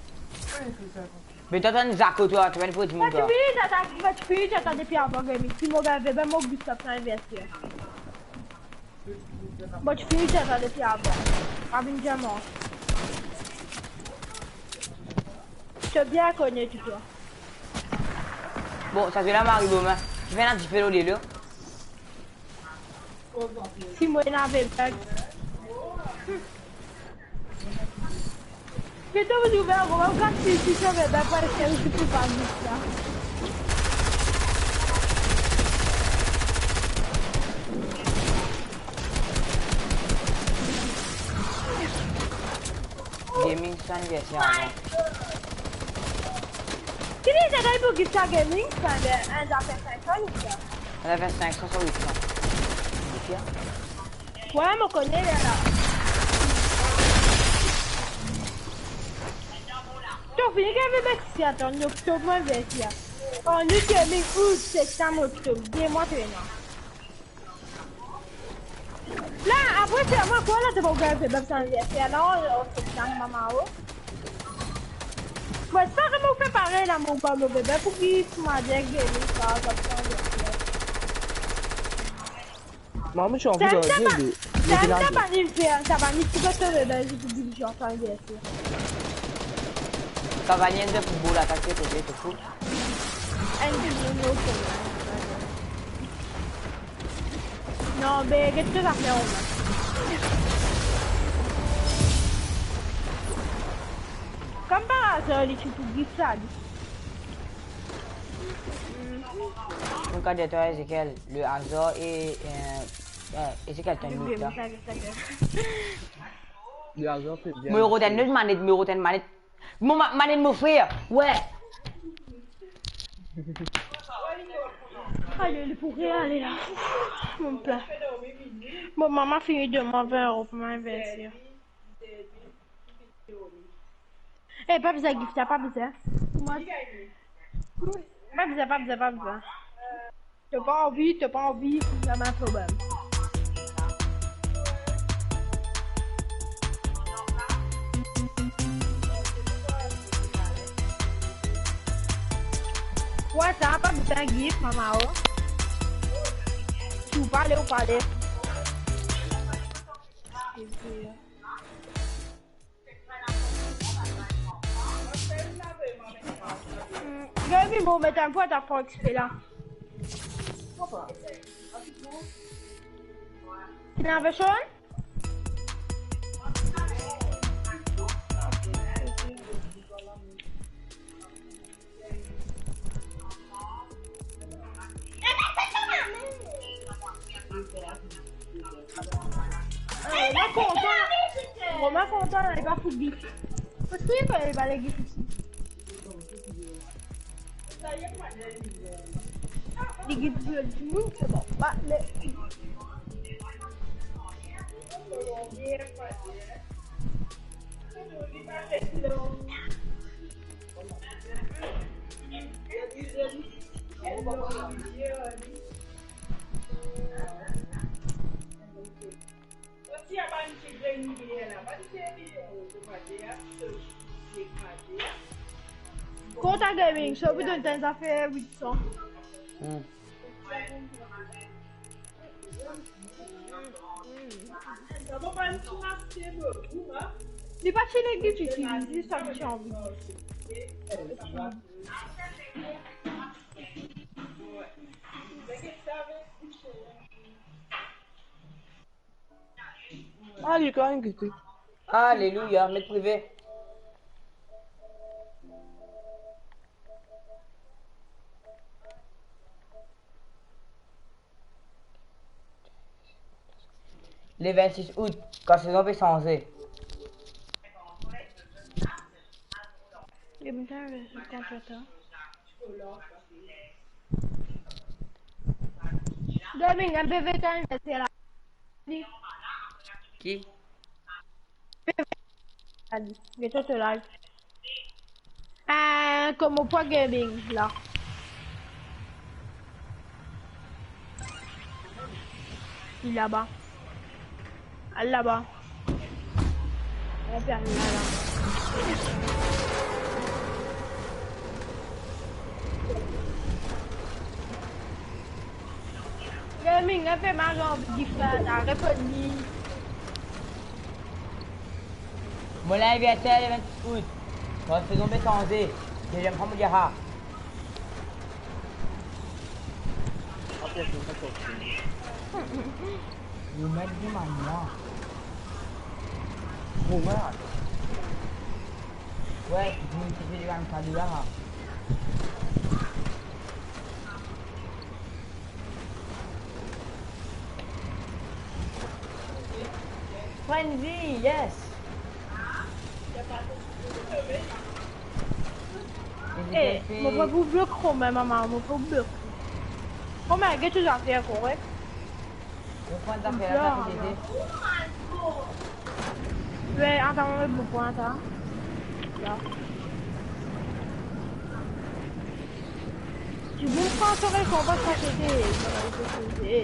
Me twa, to enn zako, twa, to enn vre dimoun, twa. Mo ti fini, tata, mo ti fini, tata, depi avan gaming. Si mo gagn, be, mo git sa, sa anniversaire. Mo ti fini, tata, depi avan. Pa vinn dir mwa. To bien kone, twa. Bon, sa, se la, Marie Bomin. Ti fer ena dife lor delo. Si mo ena vingt bag. Get to ouver, mo gard si, si to vingt bag, pa eski ou pou pa git la. Gaming sa anniversaire avan. Ki li, sa gagn pou git sa gaming, sa, enn zafer cinq cents ou sa? Enn zafer cinq cents, sa huit cents. Depi, hein? Ouais, mo kone, la, la. To fini gagn Maxi, atann, oktob, mo anniversaire. An out, mi, out, septanm, oktob, de mwa to ena. La, apre, se mwa, kwa, la, to pou gagn, se beb sa anniversaire, non, o, septanm, mama, o. Mo espere mo fer parey la, mo gagn mo bebe pou ki, pou ma dir, gagn sa, sa, sa, sa. Mama, j'ai envie de Sam, sa pa, Sam, sa pa ni fer, sa pa ni ti kot to bebe, si pou dir, sa anniversaire. Sa va ni enn football atak, to, to, to, to. Enn football, ok. Non, be, get to zafer, Romain. Comme par hasard, li ti pou git sa, li. Mon kadet, Ezekiel, le hasard et, euh, euh, Ezekiel, t'as une minute, là. Le hasard, c'est bien. Mo rod enn lot manette, mo rod enn manette. Mo ma-, manette mo frer, ouais. Ale, li pou re ale la. Mo plin. Bon, mama fini demann vingt euro pou mo anniversaire. Eh, pa bizin gift, pa bizin. Mwa, Pa bizin, pa bizin, pa bizin. To pa anvi, to pa anvi, napa problem. Wa, sa pa bizin gift, mama, oh. Si ou pale, ou pale. Hmm, Gaby, mo met enn pwa ta pran X P la. Ena version? Eh, mwa kontan. Mwa kontan, li pa fout gift. Parski li pa, li pa le gift isi. Li gift pou dimoun, se bon. Ba, le Kota Gaming, so pou donn enn zafer wit san. Hmm. Li pa ti neg ki ti, li sa ki ti anvi. Ah, li kan gete. Alelouya, met prive. Le vennsis out, kan sezon pe sanze. Li bizin rezoud kontrat la. Gaming, enn PV ta anniverser la. Ki? Get out to live. Eh, kouma pwa Gaming la? Li laba. Al laba. Al laba. Gaming, enpe mal anvi dife, arret pran li. Mo liniverser le vennsis out. Kan sezon pe sanze. Deziem fwa mo dir sa. Apre, apre, apre. Yo met dimann mwa. Mo ver. Wi, dimoun ki pe dir sa la. Frenzy, yes. Eh, mo pa pou blok koumadir, mama, mo pa pou blok. Koumadir, get to zafer korek. Mo pran zafer la, sa pe ede. Wi, atann, mo pran sa. La. Dimoun pran so rekonpans, sa se de, sa se de.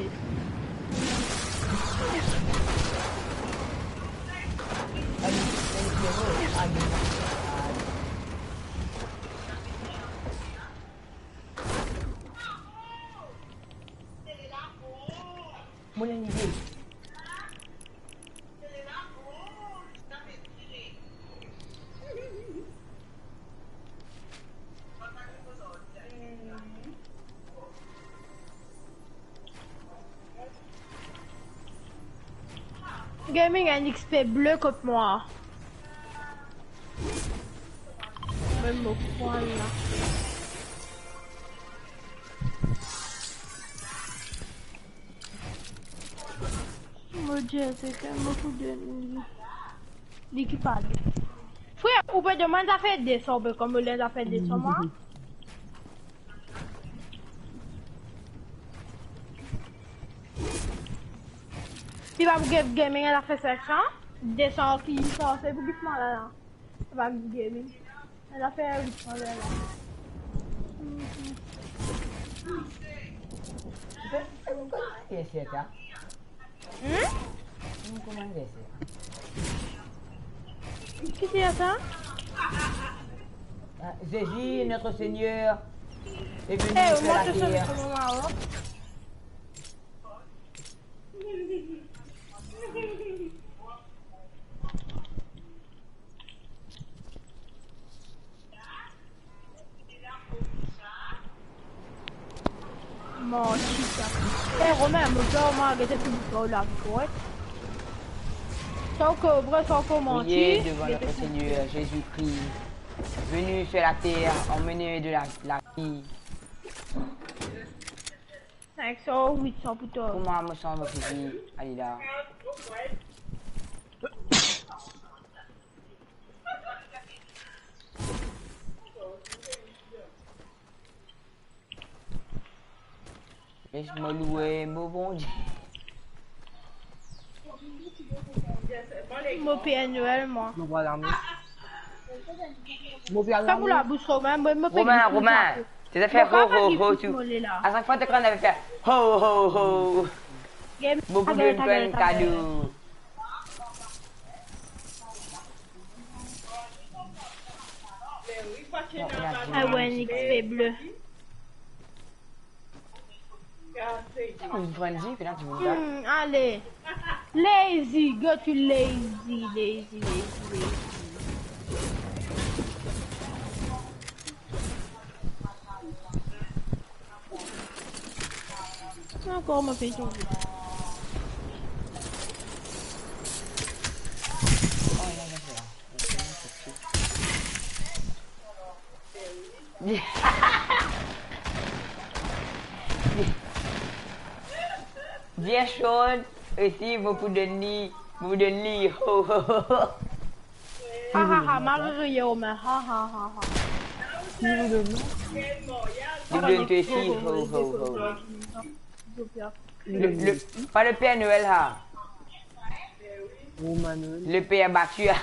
Mo ena enn ide. Gaming, enn X P ble kot mwa. Mem mo pran la. Mo dir, se kan mo pou donn li. Li ki pale. Frer, ou pe demann zafer de san, ou pe komann zafer de san, mwa. Li pa pou get Gaming, la fer sek san. De san ki sanse pou get mwa la, la. Li pa pou get Gaming. La fer wit san la. Kouma dir sa? Hmm? Kouma dir sa? Ki dir sa? Ah, Jésus, notre Seigneur, est venu sur la terre. Manti sa. Eh, Romain, mo dir, mo gete tou, mo la, korek? Sa ou vre, sa ou manti. Priez devant notre Seigneur Jésus-Christ, venu sur la terre, emmener de la, la vie. Sink san, wit san pou twa. Kouma mo santi mo fizi, Alila? Les mo loue mo Bondie. Mo Père Noël, mwa. Mo vwar lame. Mo vwar lame. Sa pou labous Romain, mo, mo pe Romain, glis Romain, sa. To ti fer ho, ho, ho, tou. Mo pa glis mo le la. A sak fwa to kan fer ho, ho, ho. Mo pou donn twa enn kado. Ah ouais, N X P bleu. Hmm, ale. Lazy, go to lazy, lazy, lazy, lazy. Ankor mo pe tonbe. Dir Sean osi, mo pou donn li, mo pou donn li, ho, ho, ho, ho. Ha, ha, ha, mari riye, Romain, ha, ha, ha, ha. Li pou donn twa osi, ho, ho, ho. Le, le, pa le Père Noël, ha. Romain Noël. Le Père Battu, ha.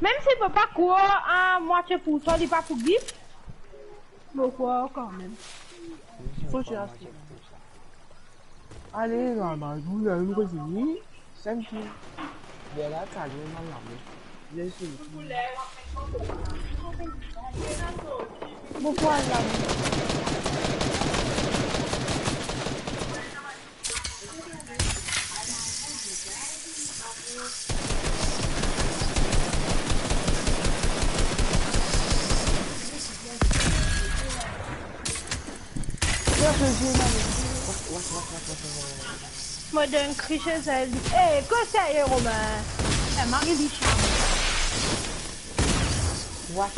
Mem si mo pa krwar a mwatie poursan li pa pou git, mo krwar kanmem. Fo ti aste. Ale, normal, nou la, nou kontini. Thank you. Bela, kado, normal, normal. Bien sûr. Pourquoi la? Mo donn kri sel li. Eh, kosa ye, Romain? Eh, mari li. What?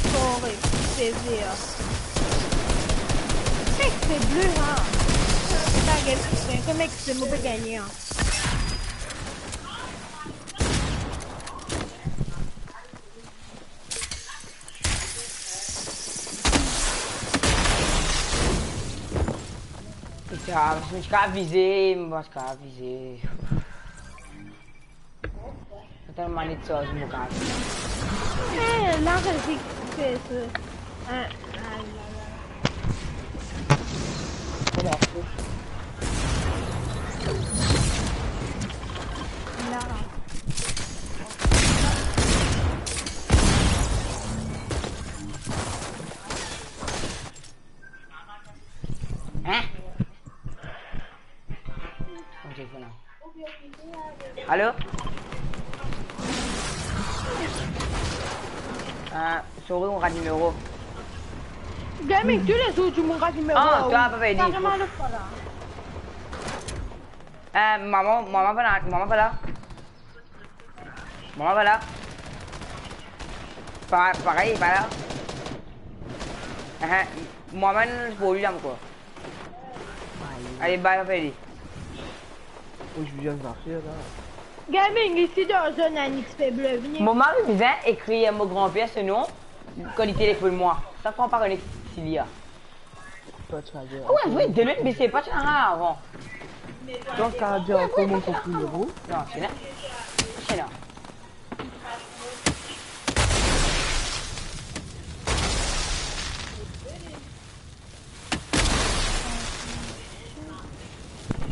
Kore, se ver. Mec, se bleu, hein. Sa gagn, se mec, se mo pe gagne, hein. Pita, mo ti kav vize, mo pa ti kav vize. Atann, manette sarze, mo kav. Eh, la, resi, se, se, ah, ah, la, la. La. Hein? Ok, voilà. Allô? Euh, sorry, mo rod nimero. Gaming, tous les jours, tu me rod nimero. Ah, toi, papa, il dit. Carrément, le fois là. Euh, maman, maman pa la, maman pa la. Maman pa la. Pa-, parey, pa la. Hein, maman, pou li la, quoi. Ale, bye, papa, il dit. Oh, je viens de partir, là. Gaming, isi dan zone N X P bleu, vini. Mo mari bizin ekrir mo granpier so nom kan li telefonn mwa. Sa fwa mo pa kone si li la. Toi, tu vas dire. Ah ouais, vrai, de lui, mais c'est pas ça avant. Donk, kapav dir ankor mo konpran, bro. Non, se la. Se la.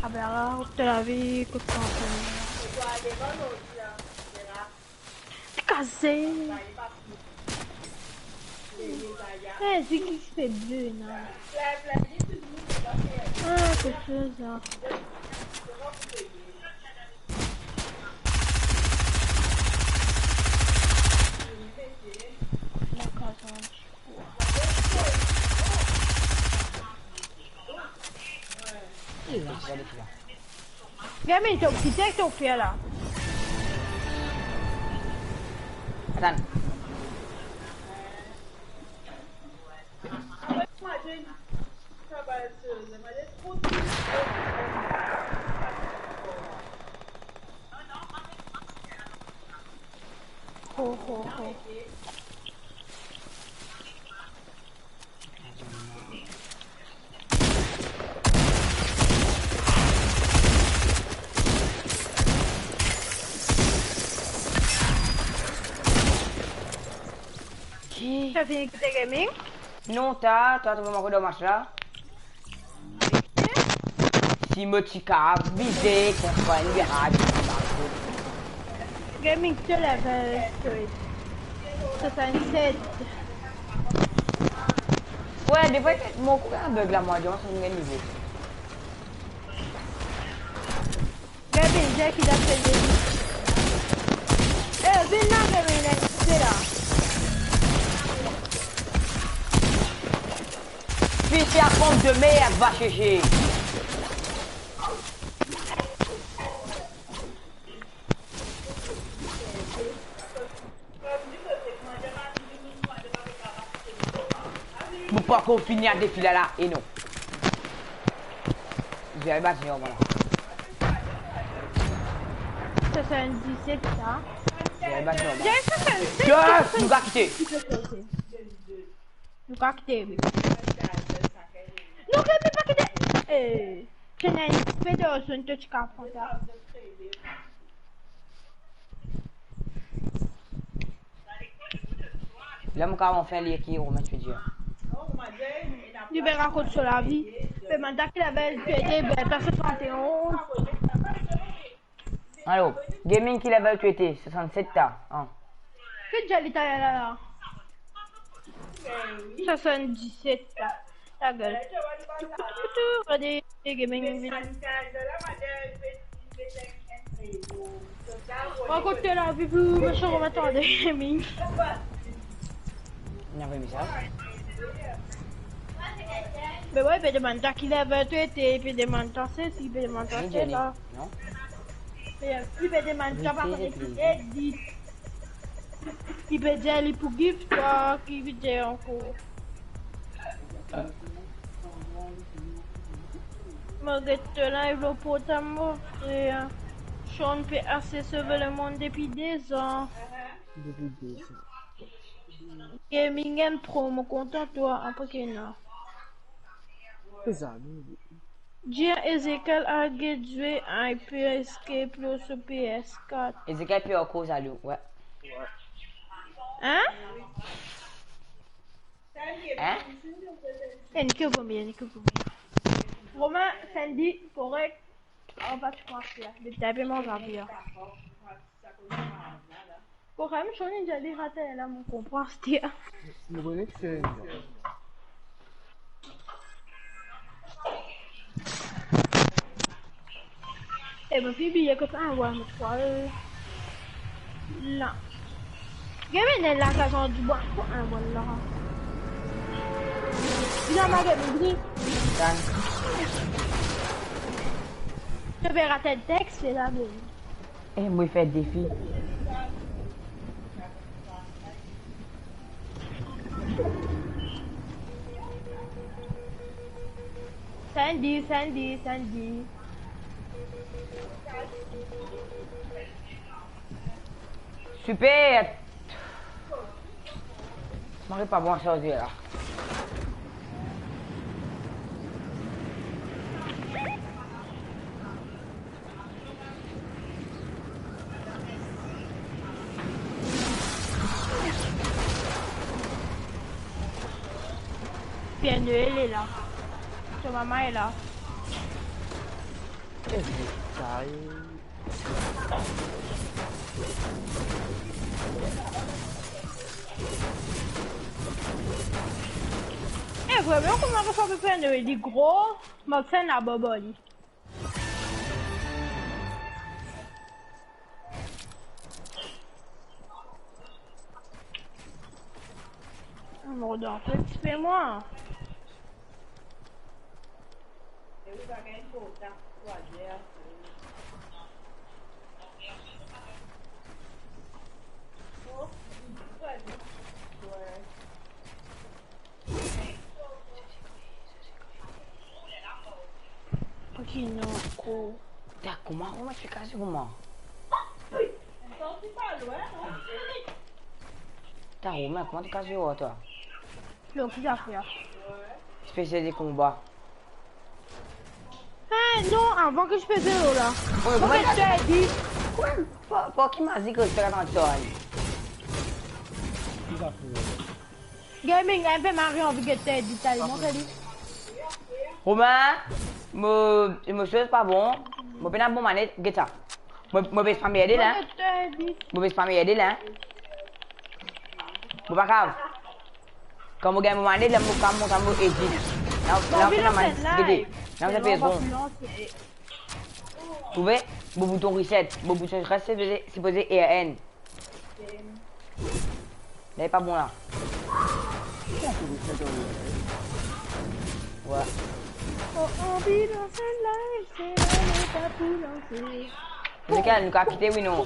Ah ben la, kot to lavi, kot to lavi. Kaze. Eh, c'est qui qui fait bleu, là? Ah, c'est chaud, ça. D'accord, ça va. Gaming, to kite to fer la. Atann. Ho, ho, ho. Ki? To fini kite gaming? Non, ta, ta trouv mwa ankor dan match la. Si mo ti kapav vize, konprann, li rad. Gaming, to level, euh, soixante-sept. Ouais, des fois, mon coup, un bug là, moi, durant son niveau. Gaming, Jack, il a fait des... Eh, vinn la, Gaming, vinn la, vinn la. Fils à pompe de merde, va chercher. Mo pa ankor fini a defi la la, e non. Zwe bat zwe, vwala. Sa, sa enn disset, sa. Zwe bat zwe, vwala. Yes, sa, sa, sa, yes, sa, nou ka kite. Li pe sote. Nou ka kite, wi. Non, Clémy, pa kite. Eh, ti ena enn pe de zone, to ti kapav pran sa. La, mo kapav anfin lir ki Romain ti pe dir. Li pe rakont so lavi. Pe bann ta ki level, ti ete, ben, ta soixante et onze. Alor, gaming ki level to ete? Soixante-sept ta, an. Ki dir li ta la la? Soixante-dix-sept ta. Ta gel. Tou, tou, tou, tou, gade, gaming vinn. Rakont to lavi pou mesan koman tande gaming. Ena vremem sa. Me wi, pe demann ta ki level to ete, pe demann ta sesi, pe demann ta sela. Non? Li pe demann sa, pa kone ki edit. Li pe dir li pou gift, ki video ankor. Mo get to live lor portab mo, frer. Sean pe ase sove lemond depi de zan. Depi de zan. Gaming enn pro, mo kontan twa, apre ki ena. Zalou. Dir Ezekiel al get zwe Hyper Escape lor so P S quatre. Ezekiel pe ankor zalou, wi. Hein? Hein? Enn ki vomi, enn ki vomi. Romain, Sandy, korek. An pa ti konpran sa, li ti pe manz lavi la. Korek, mo soni dir li rate la, mo konpran sa. Mo kone ki se. E mo finn bliye kot envol mo twal la. Gete la, sa zan dibwa pou envol la. Bizin ma gete bri. Dan. To pe rat enn text, se la, bri. E mo fer defi. Sandy, Sandy, Sandy. Super! Mari pa bon sa ozordi la. Père Noël est là. Ton maman est là. Eh, putain. Eh, vremem, kouma sa pe fer Noël, li gro, Maxime la bobo, li. Mord un petit peu moins. Ok, non, ko. Ta, kouma, kouma to kaze kouma? Ta, Romain, kouma to kaze twa? Non, ki zafer? Spécial de combat. Eh, non, avan ki to pe dir la. Wi, kouma to pe dir? Wi, pa, pa ki mazik ki to pe dir? Ki zafer? Gaming, inpe mari anvi get Teddy, talman Teddy. Romain, mo, mo soz pa bon. Mo pena bon manet, get sa. Mo, mo pe spam R D la. Mo pe spam R D la. Mo pa kav. Kan mo gagn mo manet la, mo kav mont mo edit. La, la, la, man, gete. La, sa pe bon. Trouve? Mo bouton reset. Mo bouton reset, se sipoze, sipoze R N. Li pa bon la. Wi. Oh, anvi dans live, se lane pa pou lanse. Lekel nou kav kite, wi, non?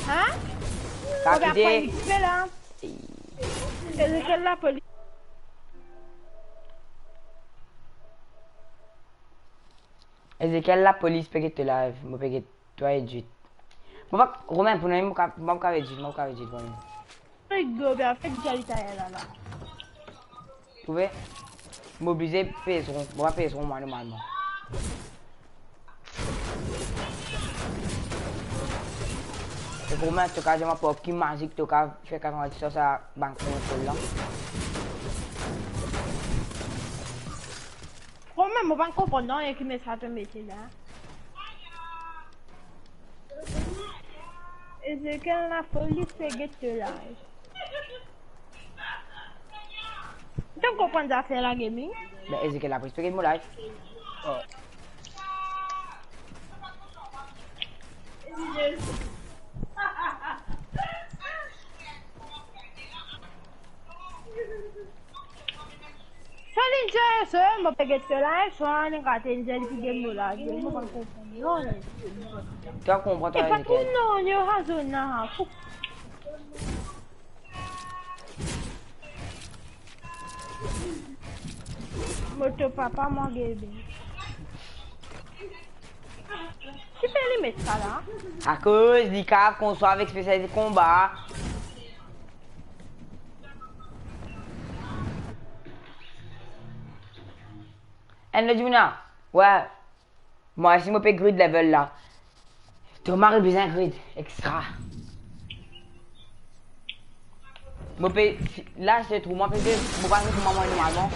Hein? Kav kite. Regarde, il fait là. Ezekiel, lapolis. Ezekiel, lapolis pe get to live, mo pe get twa edit. Mo pa, Romain, pou nou, mo pa, mo pa edit, mo pa edit, pou nou. Fek go, bien, fek gay ta la la. Trouve? Mo oblize pez ron, mo pa pez ron, mwa, normalman. E Romain, to kav dir mwa par ki mazik to kav fer katrovin-dis ar sa bann konsol la? Romain, mo pa konpran nanye ki mesaz to mete la. Ezekiel, lapolis pe get to live. To konpran zafer la, gaming? Ben, Ezekiel, lapolis pe get mo live. Oh. Sa li dir, sa, mo pe get to live, sa, li rate, li dir li pe get mo live, mo pa konpran. Non, non. To konpran, to, e pa Ezekiel. Tou non, yo razonan, ha, fou. Mo to papa, mwa, bebe. Kifer li met sa la? Akoz li kav konswa avek spesialite konba. Enn lot dimoun la. Wi. Mwa osi mo pe grid level la. To mari bizin grid extra. Mo pe, la se trou, mo pe, mo pa se kouma mwa normalman.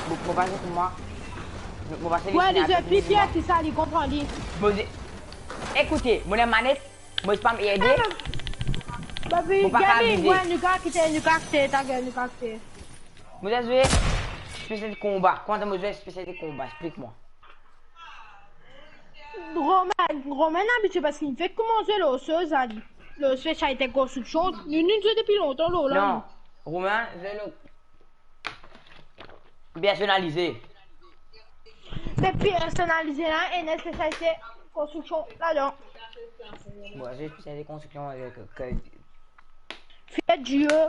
Mo, mo pa se kouma, mo pa se... Wi, li zwe pli pier ki sa, li konpran li. Mo di, ekoute, mo ena manet, mo spam R D. Babi, mo pa kav gaming, wi, nou kav kite, nou kav kite, ta gel, nou kav kite. Mo zwe spesialite konba. Kouma mo zwe spesialite konba? Explik mwa. Romain, Romain abitie parski li fek koumans zwe lor soz la, li. Lor spesialite konstriksion, nou, nou zwe depi lontan lor la. Non, Romain zwe lor personalize. Me personalize la, ena spesialite konstriksion ladan. Bon, zwe spesialite konstriksion avek, euh, Fier Dieu.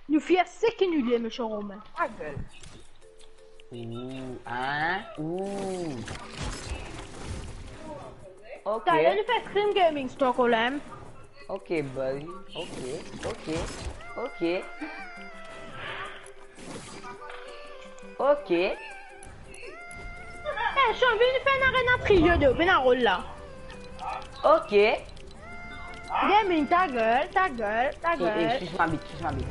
Nou fier seki nou li, Misie Romain. Ta gel. Ouh, hein? Ouh. Ok. Taler nou fer stream gaming Stockholm. Ok, buddy. Ok, ok, ok. Ok. Eh, si anvi nou fer enn arena trio de, pena rol la. Ok. Gaming, ta gel, ta gel, ta gel. Eh, eh, sus ma bit, sus ma bit.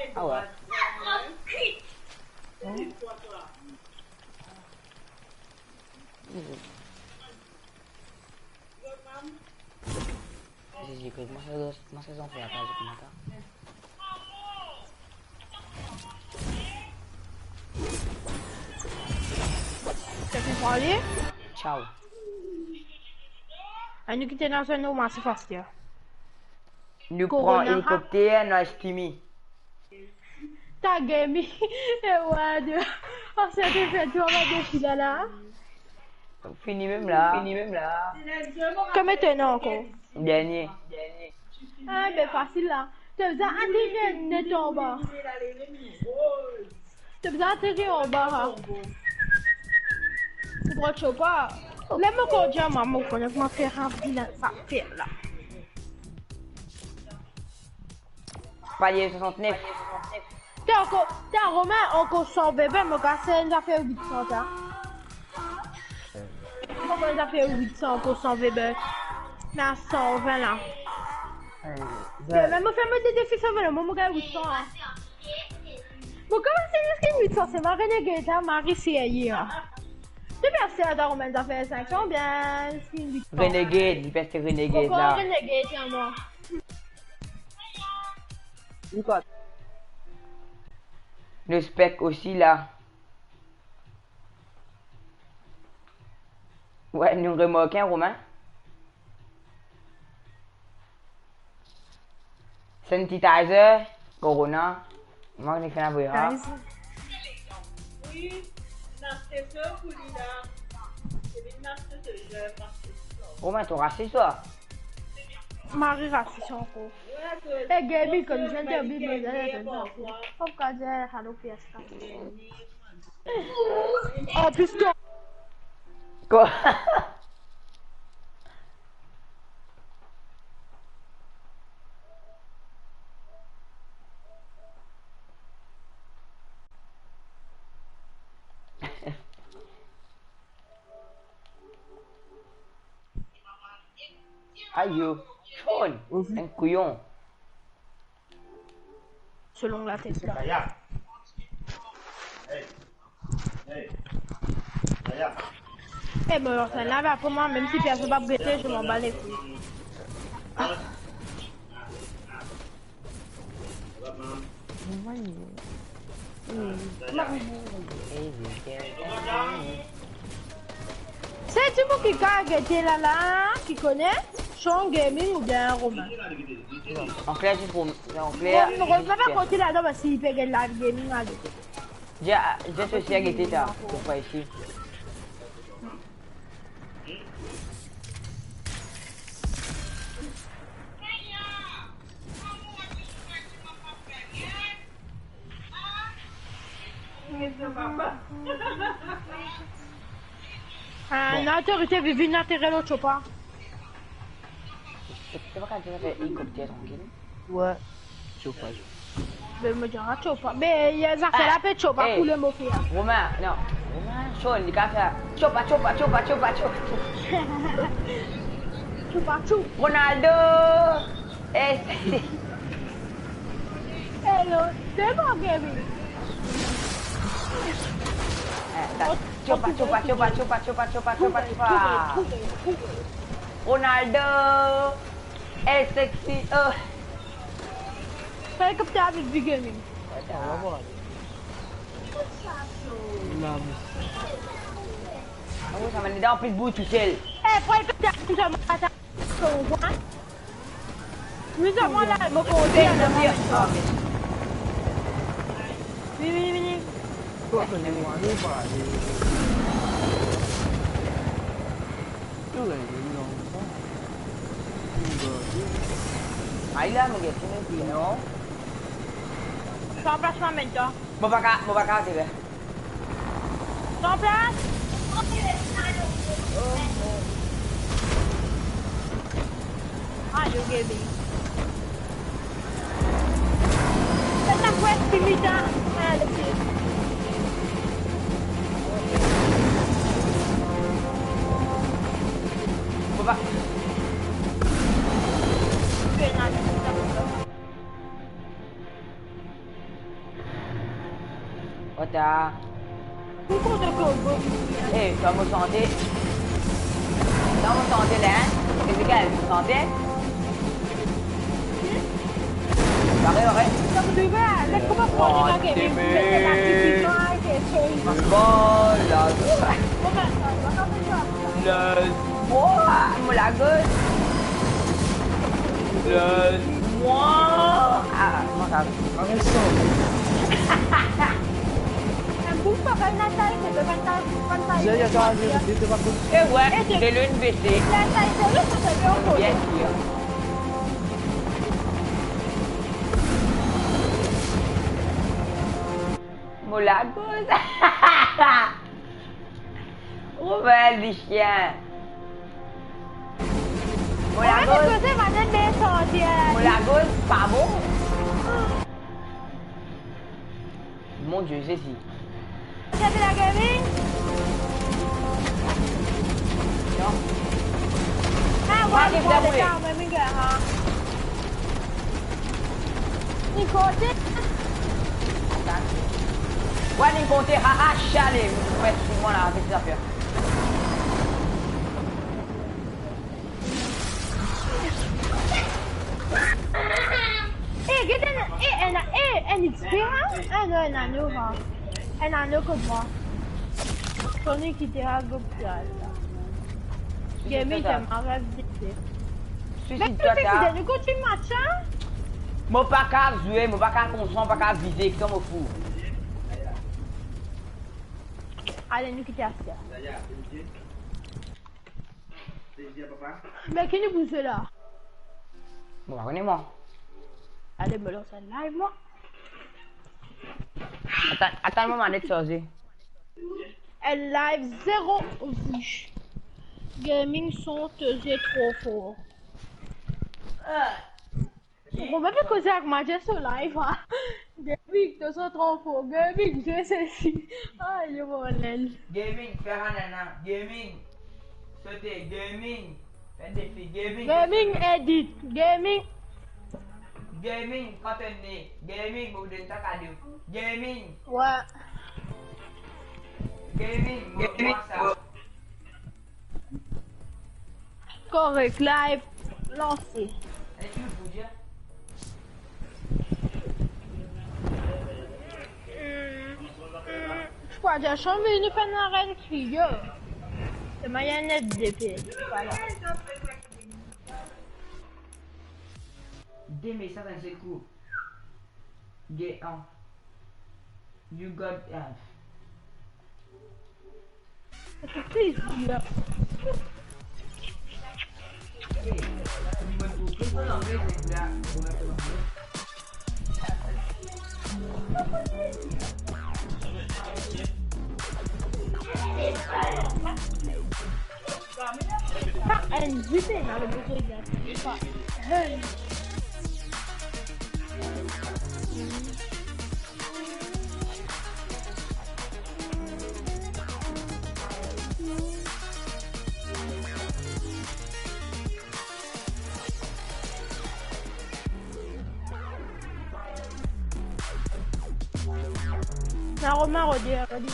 Ah ouais. Zezi, kouma sa, kouma sa zanfan la pa zot mata? Sa finn pran li? Ciao. Anou kite nou zone nou masif aster. Nou pran Corona, ha? Elikopter, nou al skimi. Ta gemi. E wa de. Aster to fer tou anba defi la la. Fini mem la. Fini mem la. Konbien to ena ankor? Dernie. Ah, be fasil la. To bizin aterir net anba. To bizin aterir anba, ha. Ou pran chopa. Ler mo ankor dir mwa, mo konnen kouma fer an vilin zafer la. Palier swasantnef. Ankor, tiens, Romain, ankor san Weber, mo kas enn zafer wit san, tiens. Ankor enn zafer wit san, ankor san Weber. Na san vin la. Mem mo fer mo de defi san vin la, mo, mo gagn wit san, hein. Mo koumans wit san, se mo Renegade la, Marie, se ayer, hein. To pe aste la, Romain, zafer sink san oubien wit san? Renegade, li pe aste Renegade la. Renegade, hein, mwa. Li pa. Respek osi la. Wi, nou remarke, Romain. Sanitizer, corona. Mwa, nou fer lapriyer. Guys. Romain, to rasis, twa? Marie rasis ankor. E Gaby, kouma zot inn dir, Gaby, hop, kaze, halo, fiesta. An plis, twa. Kwa? Ayo, Sean, enn kouyon. Selon la tete la. Eh, bon, alors, ça là, bah, pour moi, même si personne va me guetter, je m'en bats les couilles. Se dimoun ki kapav gete la la, ki kone Sean Gaming oubien Romain. An kler, zis pou, an kler, Romain, zis pa pou konte ladan, parski li pe gagn live gaming ale. Dia, dia, to osi a gete ta, to pa isi. Ah, bon. Non, to rete vivi, non, to rete lo chopa. To pa kapav fer elikopter trankil? Wi. Chopa. Be, mo dir, ah, chopa. Be, ya, zafer la pe chopa, eh, pou le mo fer. Romain, non. Romain, Sean, li kapav fer. Chopa, chopa, chopa, chopa, chopa. Chopa, chou. Ronaldo. Eh, hello, c'est bon, Gaby. Eh, ta-, chopa, chopa, chopa, chopa. Ronaldo. Eh, sexy, oh. Fallait que tu avais vu Gaming. Ah oui, sa bann la an plis bout tousel. Eh, fallait que tu avais vu Gaming. Vini, vini, vini. Ay la, mo gete, non. San plas mwa, menm tan. Mo pa ka, mo pa ka, se vre. San plas. Ayo, Gaby. Sa, sa pou expli, hein. Ah, le pied. Mo pa. Ota. Eh, twa mo sante. Twa mo sante la, hein? Ezekiel, mo sante. Pare, pare. Bon, la. Le, mo lagos. Le, mwa. Ah, kouma sa? Enn boug pa gagn latay, se pa gagn latay, pa gagn latay. Eh ouais, de l'U N B C. Latay, se le, sa, sa, bien sir. Mo lagos. Romain, lisien. Mo lagos. Mo lagos, pa bon. Dieu, Jésus. T'as de la gaming? Non. Ah, ouais, ouais, les gars, ouais, mais gars, hein. Nicoté. Ouais, Nicoté, haha, chale, met sou mwa la, avek zafer. Eh, get enn, eh, enn, eh, enn X P, hein? Ah non, enn anno, hein. Enn anno kot mwa. Toni ki te al lopital la. Gaming, t'as ma rêve de. Suicide toi, t'as. Décidé, nou kontign match, hein? Mo pa kav zwe, mo pa kav konsan, mo pa kav vize, ki sa mo fou? Ale, nou kite aster. Me ki nou pou zwe la? Mo pa kone mwa. Ale, mo lans enn live, mwa. Atann, atann, mo manette sarze. Enn live zero vues. Gaming son, to zwe tro for. Ou pa pe koze avek mwa, just so live, hein. Gaming, to son tro for. Gaming, je ceci. Ayo, bordel. Gaming, fer enn nana. Gaming, sote. Gaming, fer defi. Gaming, gaming, edit. Gaming. Gaming, kantonn ne. Gaming, mo donn twa kado. Gaming. Ouais. Gaming, mo, gaming, mwa sa. Korek, live lanse. Fwa dir chanm vini fer enn arèn kriye. Selman ena net depi. Vwala. De mesaz enn sel kou. Get an. You got an. Pa enn dite, non, le bozo, il a pas. Hey. Na Romain rode, rode.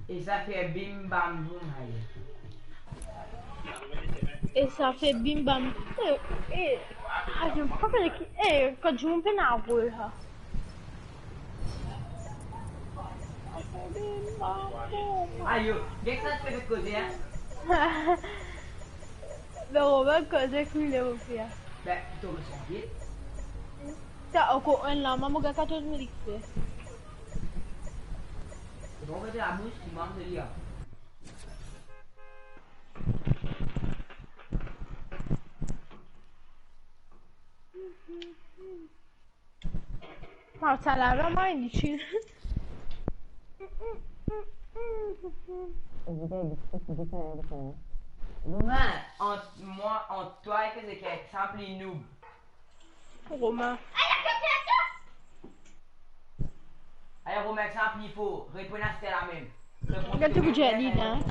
E sa fer bim bam boum, aye. E sa fer bim bam. E, e, ayo, pa kone ki, e, kot dimoun pena rol, ha. Ayo, get sa ti pe koze, hein? Be, Romain koze ki le, mon frère. Be, to resanti. Sa, ankor enn la, mo gagn katorz mil X P. Bon, ben, la bouche qui manque de lien. Ah, sa la, la, mwa, li chill. Romain, ant mwa, ant twa ek Ezekiel, ki sa pli noob? Romain. Ayo, Romain, ki sa pli for? Reponn aster la mem. Reponn. Get to be jelly, hein.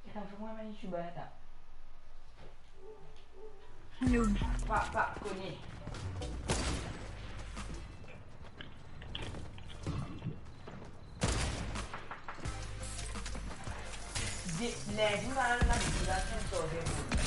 Atann, finn mwa, mwa, YouTuber la, ta. Noob. Pa, pa kone. De, lindi, mwa, la, la, la, la, la, la, la,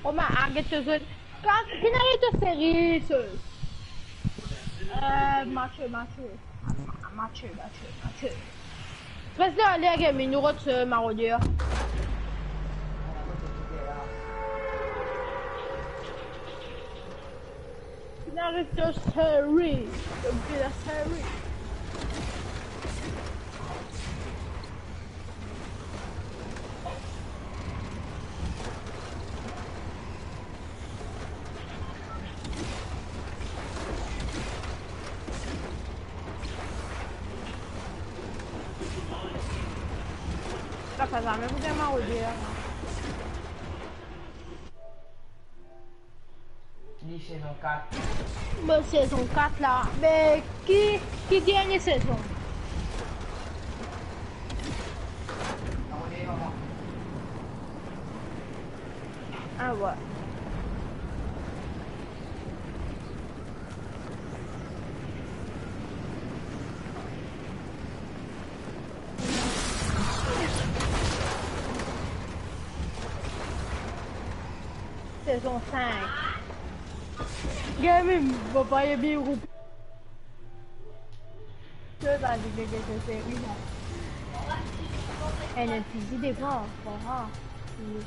Oma, arget to zot. Kan, ki nanye to seri, so? Euh, Mathieu, Mathieu. Mathieu, Mathieu, Mathieu. Pres de ale a gaming, nou rod, euh, marodier. Finn ariv dan seri. Dan seri. Sa fer zame pou gagn marodier. Li sezon kat. Bon, sezon kat la. Me ki, ki dernie sezon? Ah ouais. Sezon sink. Gaming, mo pa ena bien group. To, sa, se, se, se seri, sa. N F T, devan, bon, ha. Hmm.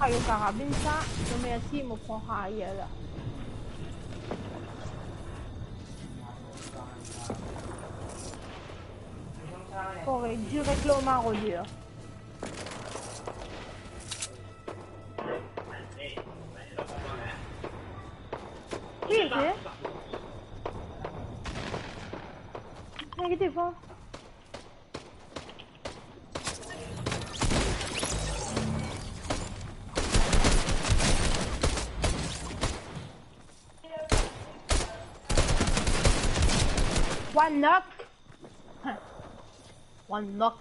Ah, yo karabin sa. Non, mersi, mo pran ayer la. Korek, direk lor marodier. Ki ete? Ki ete pa? One knock. One knock.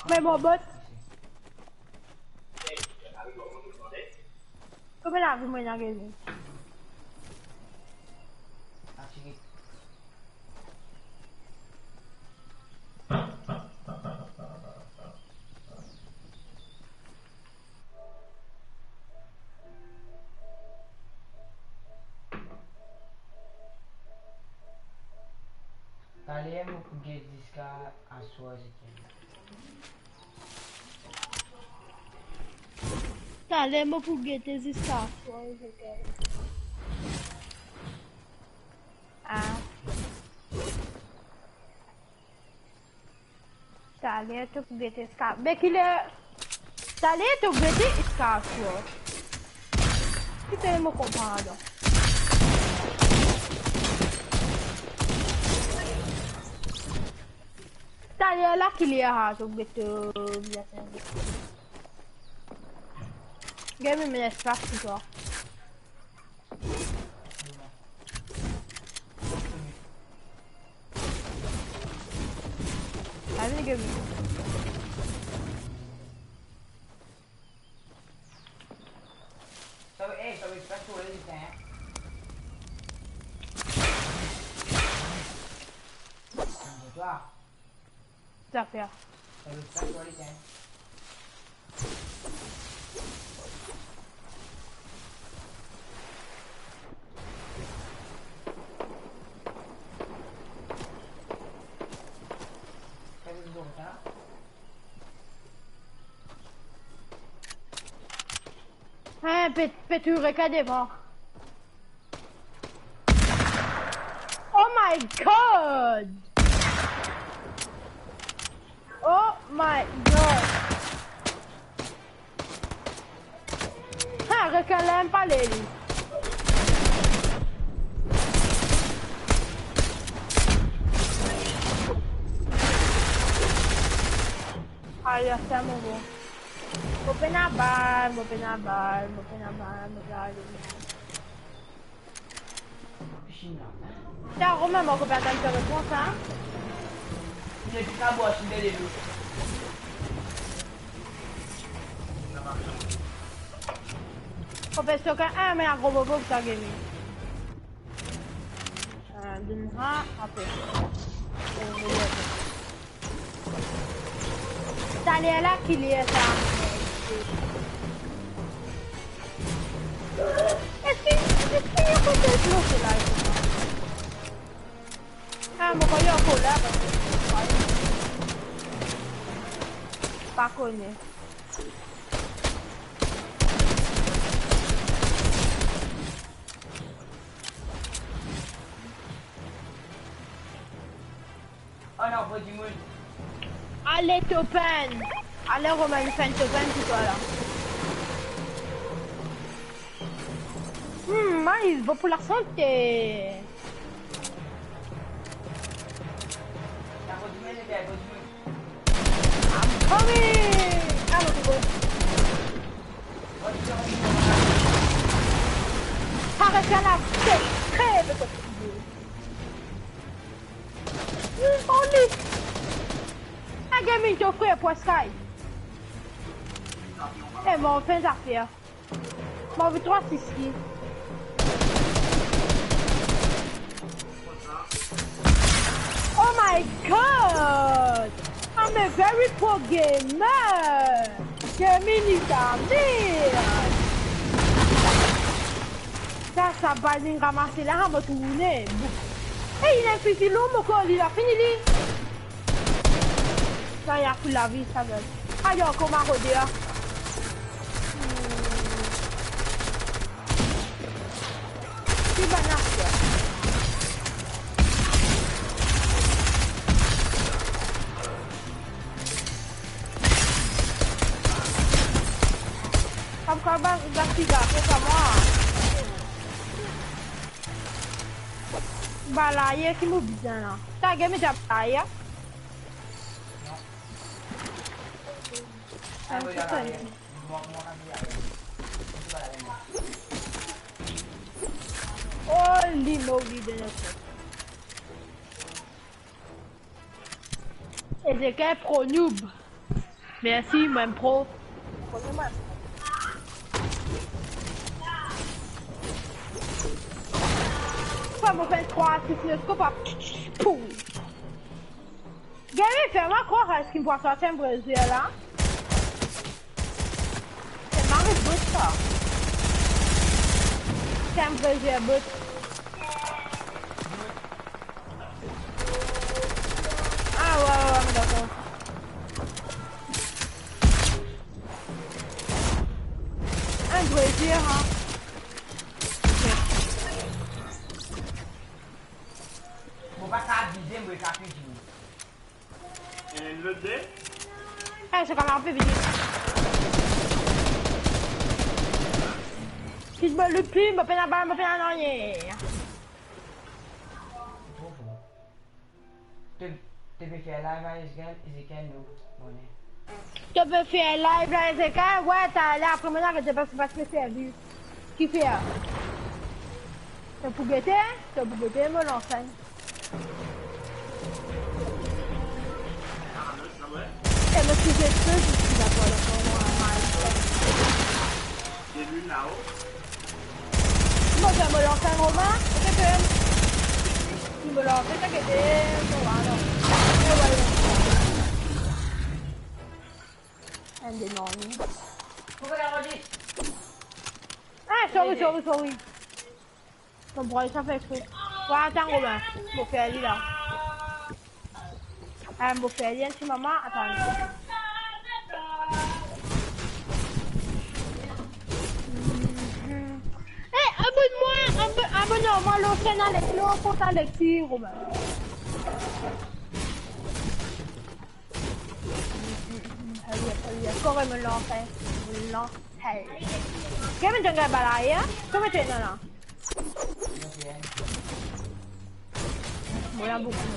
Me mo bot. Konbien lavi mo ena, Gezi? Taler mo pou gete ziska aswar, Ezekiel. Taler mo pou gete ziska aswar, Ezekiel. Ah. Taler to pou gete ziska, be ki ler? Taler to pou gete ziska aswar. Ki fer mo konpran la? Taler la ki ler, ha, to pou gete, euh, bien. Gagn mem lespas pou twa. Allez, les gars. Ça va, hey, ça va, je passe pour le lycée, hein. Calme-toi. Zafer. Hein, pe, pe tou reka devan. Oh my God! Oh my God! Ha, rekel la, pa ale li. Ay, sa mo bon. Mo pena bal, mo pena bal, mo pena bal, mo pena bal. Sa, Romain, mo konpran tann to repons, hein? Profesor kan, ah, me a gro bobo pou sa gagn. Ah, donn sa, apre. Taler la, ki lir sa? Eski, eski nou pe plonze la, ah, mo krwar ankor la, paske pa kone. Oh non, pas du monde. Ale, Topan. Ale, Romain, fais un Topan pour toi, là. Hmm, mais bon pour la santé. I'm coming! Ah, non, c'est bon. Arrête là, là. Crève, crève, toi. Hmm, oh, li. Ah, gaming, ton frère, pour Sky. Eh, mon fin zafer. Mo anvi trwa siski. Oh my God! I'm a very pro gamer! Gaming is a must! Sa, sa bal inn ramase la, mo tourne. Ey, li ena enn fizi lor mo kor, li la fini li. Sa, li a fou lavi, sa, guys. Ayo, kouma rode la. Hmm. Ki bann aster? Pam, pam, pam, pam, piga, pam, pam, mwa. Balaye ki mo bizin la. Ta gagn, me ti a balaye. Ah, se sa, li. Oh, li mor, li de notre. Ezekiel pro noob. Merci, mwa pro. Fwa mo fer trwa, sis, ne, kopa. Poum. Gagn, fer mwa krwar, eski mo pou sorti enn vre zwer la? Se mari bot sa. Se enn vre zwer bot. Ah, ouais, ouais, ouais, dakor. Enn vre zwer, hein. Mo pa kav vize, mo kav vize. Enn lot de. Eh, se kouma pe vini. Si mo loup pli, mo pena bal, mo pena nanye. To, to pe fer live a Ezekiel, Ezekiel, nou, mo ne. To pe fer live la, Ezekiel? Ouais, taler apre mo la, to pa, pa pe servi. Kifer? To pou gete, to pou gete mo lans enn. E mo ti gete, ti dakor, dakor, mwa, mwa. Mo fer mo lans enn, Romain, ok, ok. Si mo lans, t'inquiète, mo va, non. E voilà. Enn de nanye. Ah, sorry, sorry, sorry. Ton bras, sa fer exprès. Wa, atann, Romain. Mo fer li la. Ah, mo fer li enn ti moman, atann. Eh, abonn mwa, abo-, abonn mwa, lor chaîne Alex, lor compte Alexis, Romain. Hurry up, hurry up. Kouma mo lans, hein? Mo lans, hey. Kouma to gagn bal la, hein? Kouma to ena la? Mo la boukou.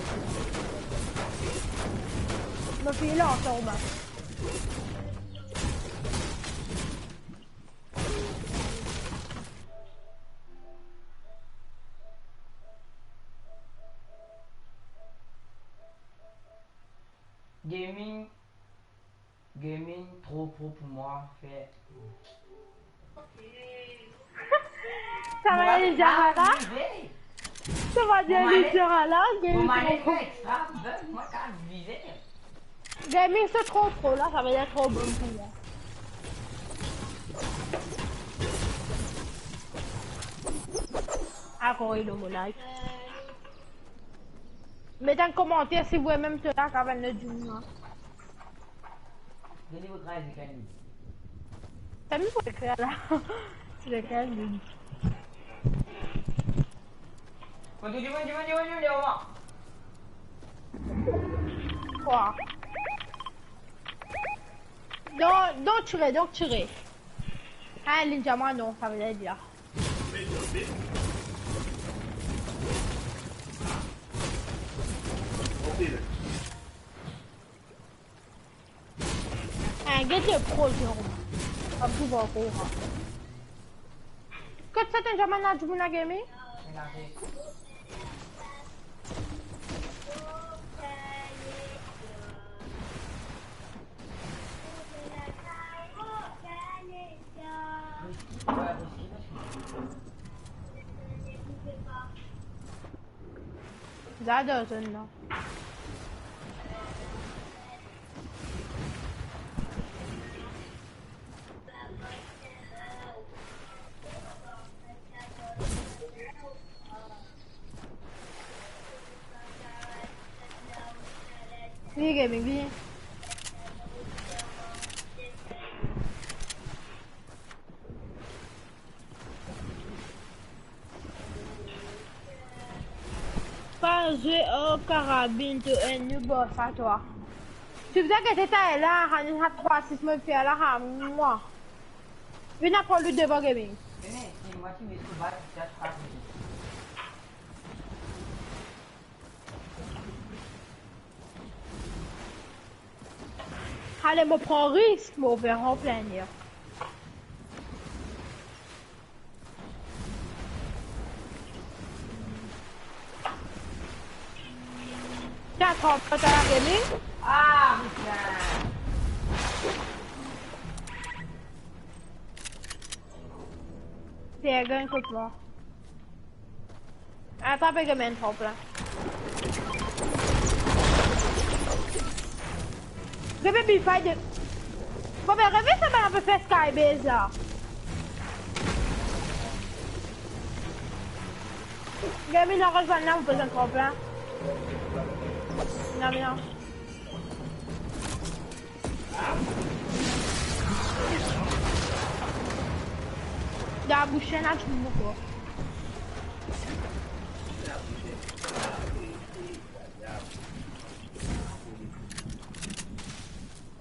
Mo fini lans anba. Gaming, gaming, tro pro pou mwa, fer. Sa va, Ninja Hala? Sa va, Ninja Hala? Gaming, tro pro. Extra, bug, mwa, kan vize. Gaming, se tro pro, la, sa va dir tro bon pou mwa. Akor, il mo like. Met enn komanter si vremem to la, kapav enn lot dimoun la. Dimoun pou ekrir la. Lekel li? Kwa? Donk, donk tire, donk tire. Ah, Ninja, mwa non, sa vedir. Ah, get le pro, Jérôme. Ap trouv ankor, ha. Kot sa to zame ena dimoun la, Gaming? Zot dan zone la. Vini, Gaming, vini. Pa zwe ar karabinn, to enn noob sa twa. Ti bizin gete tale la, ha, nou sa trwa sis mo fer la, ha, mwa. Vinn aprann li devan, Gaming. Ale, mo pran risk, mo fer an plin er. Tiens, trente, t'as la Gaming? Ah, putain. T'es un gars, écoute-moi. Atrap Gaming, trap la. Gaming, bifay de. Bon, ben, reve sa, ben, nou pe fer Skybase la. Gaming, nou rezwenn la, nou pe fer trap la. Non, non. Dan bousen la, ti mo kwa.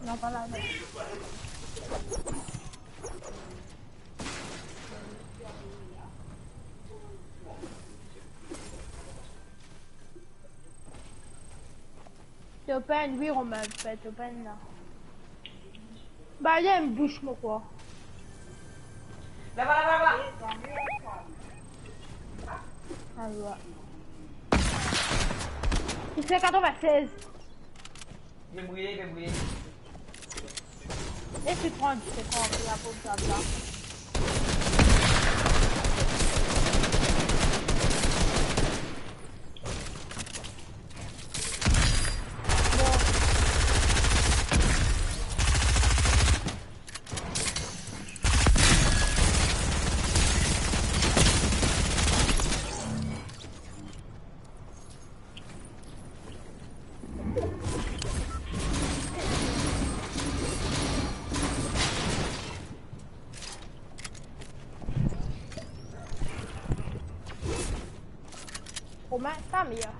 Non, pa la, non. To pinn, wi, Romain, to pinn la. Ba, li ena enn bous, mo kwa. Laba, laba, laba. Alor. Li fer katrovin-sez. Li pe brile, li pe brile. E se trant sekonn pou la pov tab la. Bon. Romain, ta mia.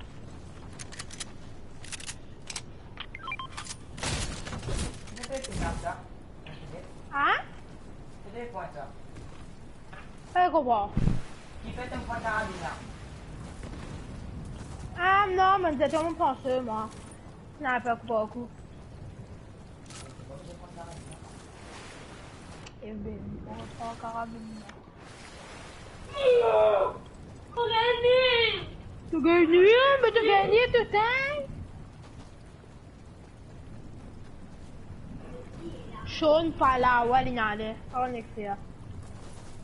Hein? Pa konpran. Ki fer to pran karabinn la? Ah non, mo dir to mo panse, mwa. Sniper pou kou. Ebe, mo pran karabinn la. To gagne! To gagne, me to gagne, to tank! Ton pa la, wa, li ale. Pa konn ekri la.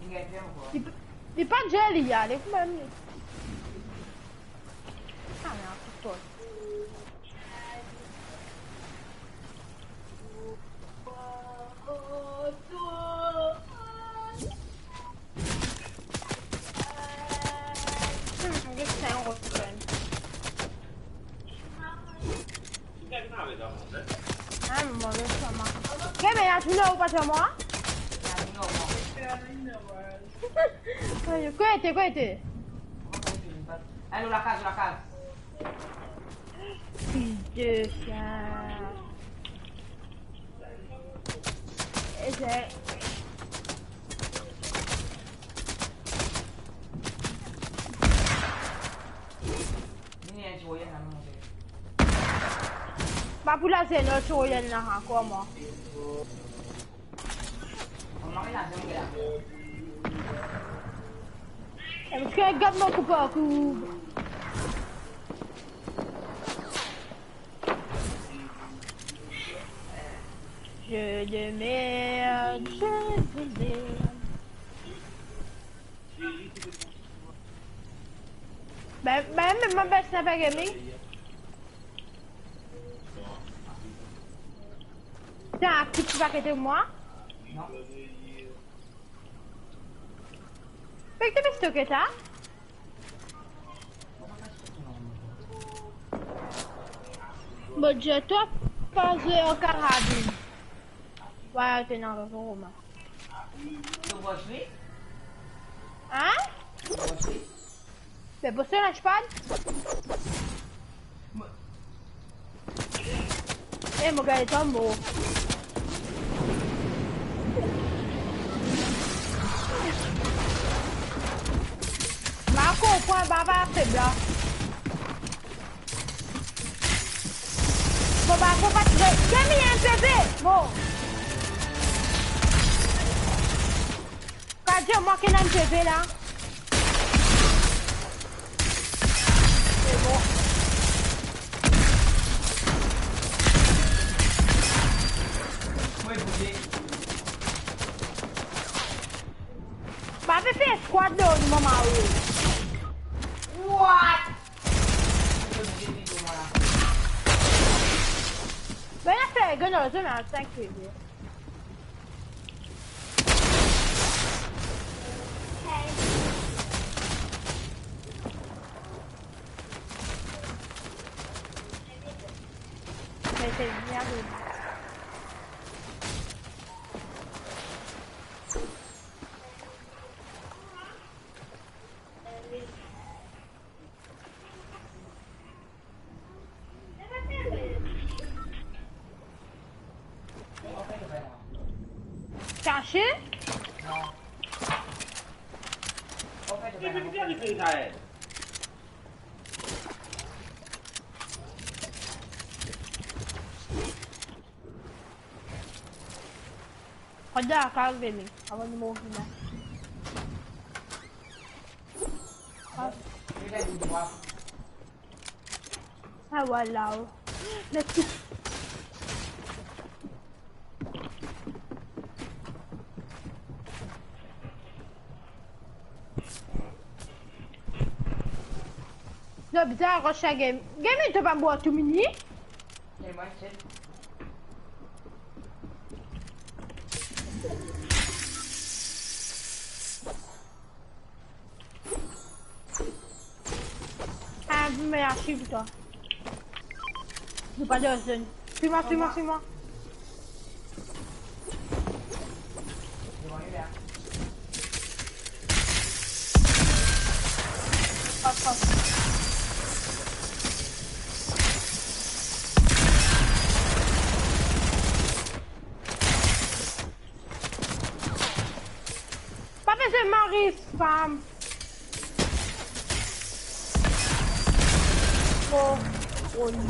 Li gagn fer ankor. Li p-, li pa dir li ale, kouma li. Ah, merde, pistol. Hmm, get sa, on reprend. Ah, mo move sa, man. Ke, me la, tou nou pa mwa? Ayo, kote, kote? Ayo, lakaz, lakaz. Fils de chien. Ese. Vini, enn ti royen la, monte. Pa pou laze enn ti royen la, ha, kouma? Enn ti gard mo koup, koup. Je demande, je demande. Ben, ben, mem mo bes Sniper Gaming. Tiens, active, tu vas quitter moi? Non. Fek to pe stoke sa? Mo dir twa pa zwe ar karabin. Wa, to ena rezon, Romain. To vwar swi? Hein? To vwar swi? Me pou sa, lans pa. Mo- Eh, mo gagn tan, mo. Ma konpran, baba feb la. Mo ba, mo pa tire. Get me M P V. Mo. Kadir, mwa ki ena M P V la. Se bon. Mwa, bouze. Ba, pe fer squad lor nou, mama, wi. What? Ben, la fer, gagn lor zone, hein, tranquille. Kache? Rod la, kav vini. Avan nou mor vini. Ah. Ah, voilà. Let's go. Non, bizar, Rocha Game. Game, to pa bwar tou mini? Ah, me la swiv twa. Nou pa dan zone. Swiv mwa, swiv mwa, swiv mwa. Pas, pas. Pa bezwen mari, fam. Oh, oh, li.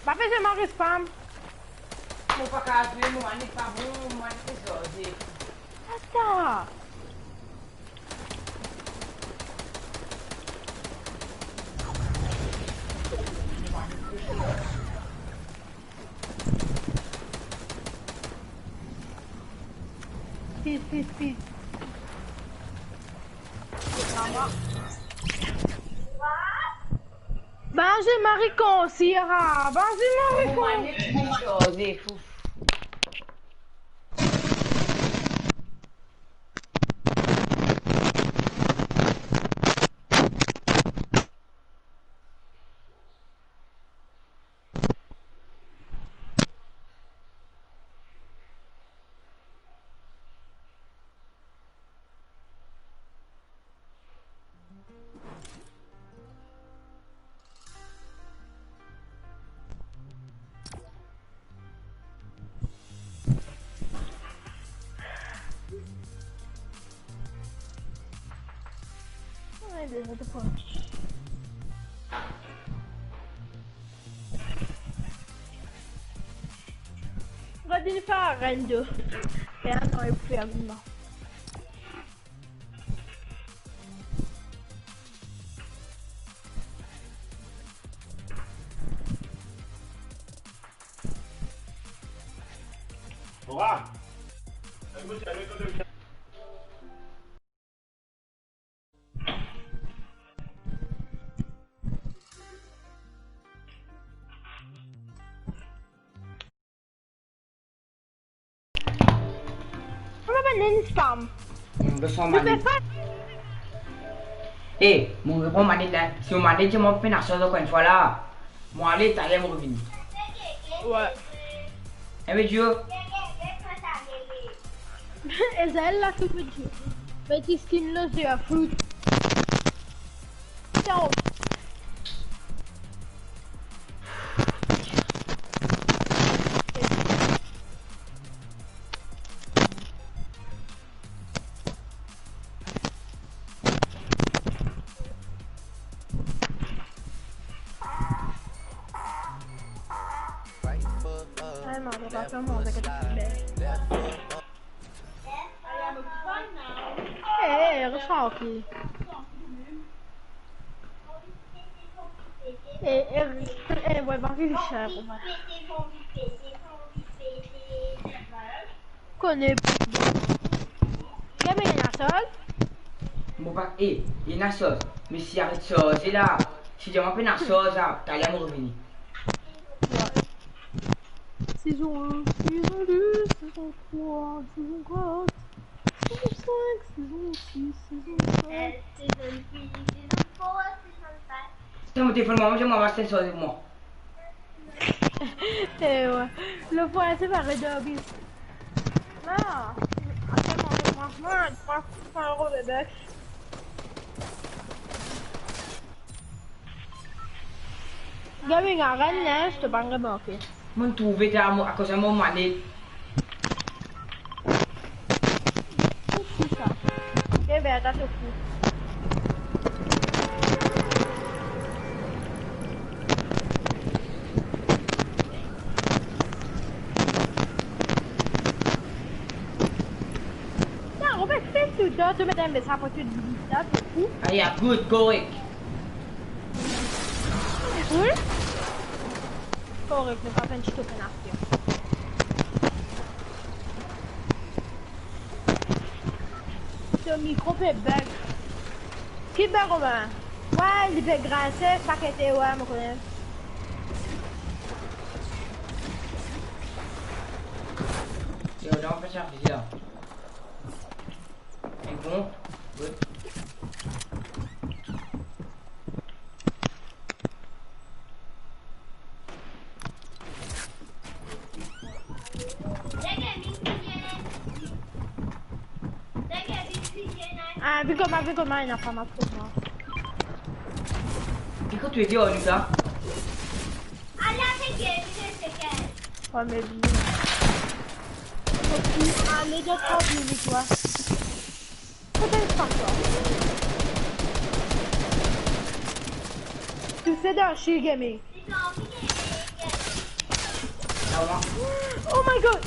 Pa bezwen mari, fam. Mo pa kav zwe, mo manip pa bon, mo manip pe zordi. Ata. Speed, speed, speed. Bann Zemari konsi, ah, bann Zemari konsi. Gard enn fer rando. E atann, e pou fer vinn la. Mo pa bann fam. Hmm, besoin. Mo pe fer. Eh, mo repran manette la. Si mo manette, mo pena sarz ankor enn fwa la. Mo ale, taler mo revini. Wi. Eh, me Dio. Eza la tou, me Dio. Met skin lo ze a fruit. Ciao. Ay, mo pa fer manze ki bel. Eh, eh, resa ki. Eh, eh, eh, ouais, va vérifier, bon, ouais. Kone. Gamin, ena sarz? Mo pa, eh, ena sarz. Me si aret sarze la, si diamant pena sarz la, taler mo revini. Sezon enn, sezon de, sezon trwa, sezon kat, sezon sink, sezon sis, sezon set. Sezon twa, sezon kat. Atann, mo telefon mama, mo ramas enn sarz avek mwa. Eh ouais. Le point, c'est pas redormi. Non. Attends, moi, moi, moi, moi, moi, moi, moi, moi, Gaming, arann linz, to pa remarke. Mo'nn trouve twa mo, akoz mo manette. Ki sa? Ki verta to fou? Sa, Robert, fais tout, toi, tu mets un message pour tout le monde, là, c'est fou. Aye, good, korek. Wi. Korek, nou pa finn ti tope nafti. To mikro pe bug. Ki bug, Robin? Wi, li pe grinse, pa kete, wi, mo kone. Yo, non, pa sa, fizi la. Bon, wi. Ah, vinn kot mwa, vinn kot mwa, ena fam akoz mwa. Ki kot to ete, Olivia? Wi, me vini. Ale, dan trant minit, wi. Kota sa, twa? To se dan Shield Gaming. Oh my God!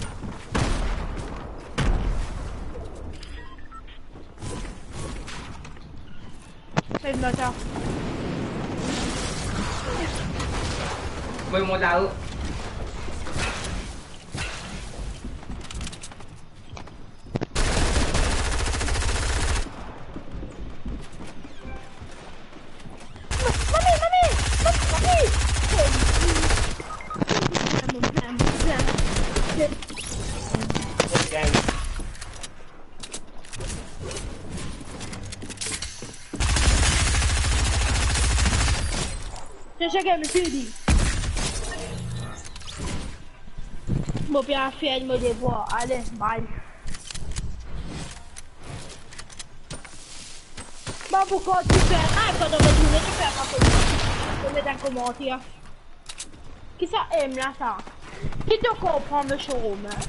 Fais le moteur. Mwen, mont lao. Mami, mami, mami, mami. Cherche game, fini. Mo pe al fer mo devwar. Ale, bye. Bon, pou kont ti fer, ah, kan to retourne, to fer pa koumsa. To met enn komanter. Ki sa M la sa? Ki to konpran, Monsieur Romain?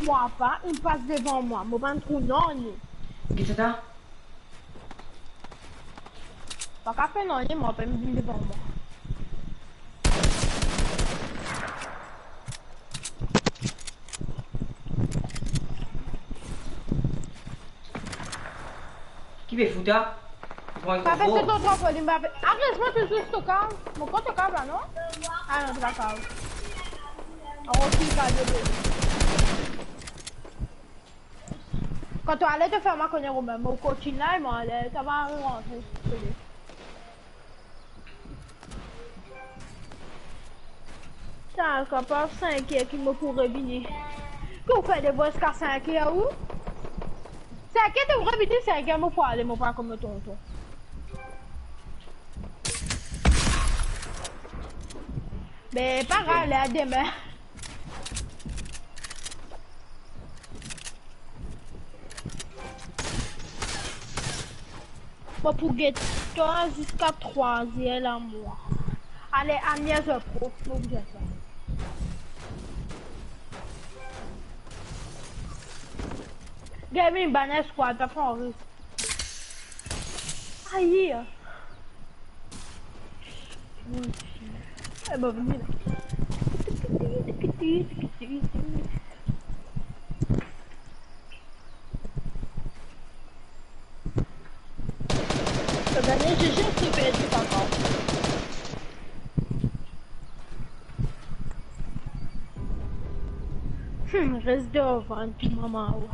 Mwa pa, inn pas devan mwa. Mo pa'nn trouv nanye. Ki sa ta? Pa ka fer nanye, mwa pa, inn vinn devan mwa. Ki pe fout la? Pran enn... Pa fer gro. Sa tonton Foli, pa fer. Aret, mwa touzour to kaz. Mo konn to kaz la, non? Ah non, to pa kaz. Ankor ki kaz de. Kan to ale, to fer mwa kone, Romain, mo kontign la, e mwa ale, sa va rantre. Sa kapav sink er ki mo pou revini. Ki ou fer devwar ziska sink er ou? Sink er to revini, sink er mo pou ale, mo pa kouma tonton. Be, pa grav, ale a demin. Mo pou get twa ziska trwa er lamwa. Ale, Amiens Pro, mo pou get sa. Gaming, bann squad, pa pran risk. Ayi. Eh ben, vini la. Sa gagn, GG, ou perdi, papa. Hmm, res devan, ti mama, wi.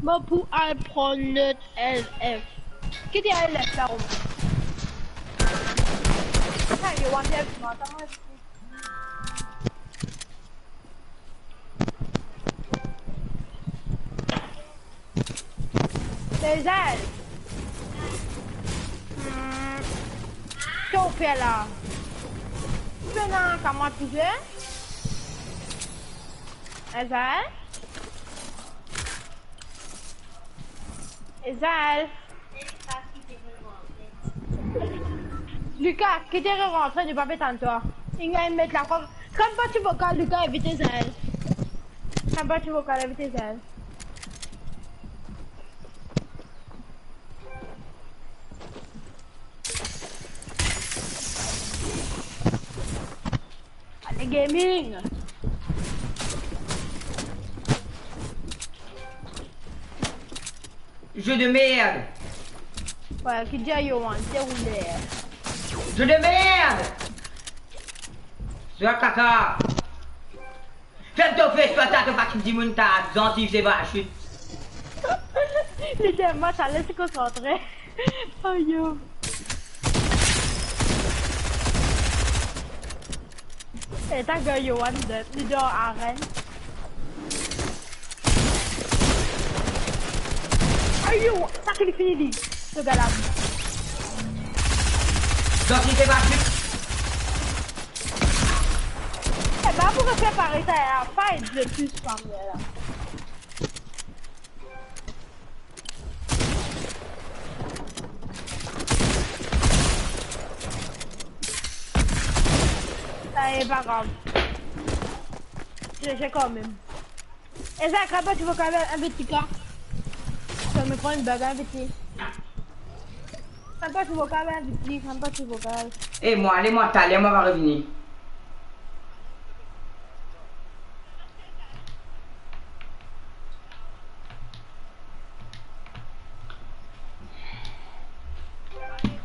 Mo pou al pran lot LF. Ki ti LF la, Romain? Sa, yo, wan LF, non, atann, mwa, Ezael. Hmm. Ki ou fer la? Ou pena kamarad pou zwe? Ezael? Ezael? Lucas, ki ti re rantre, nou pa pe tann twa. Inn gagn met lakor. Kann pa ti vokal, Lucas, invit Ezael. Kann pa ti vokal, invit Ezael. Ale, gaming. Jeu de merde. Wi, ki dir Yohan, derouler. Jeu de merde. Zwe kaka. Ferm to fes, twa, ta, to pa ti dimoun ta zanti, se pa chut. Li telman ale, se konsantre. Ayo. E ta gagn Yohan de, li dan arenn. Ayo, sa ki li fini li. Se gala. Zanti, se pa chut. E ben, pou refer parey sa, la, pa ed le plis, fam, la. Sa, e pa grav. J'ai, j'ai quand même. E sa, kann pa ti vokal, invit Lucas. Sa, me pran enn bag, invit li. Kann pa ti vokal, invit li, kann pa ti vokal. E mwa, ale, mwa, taler, mwa va revini.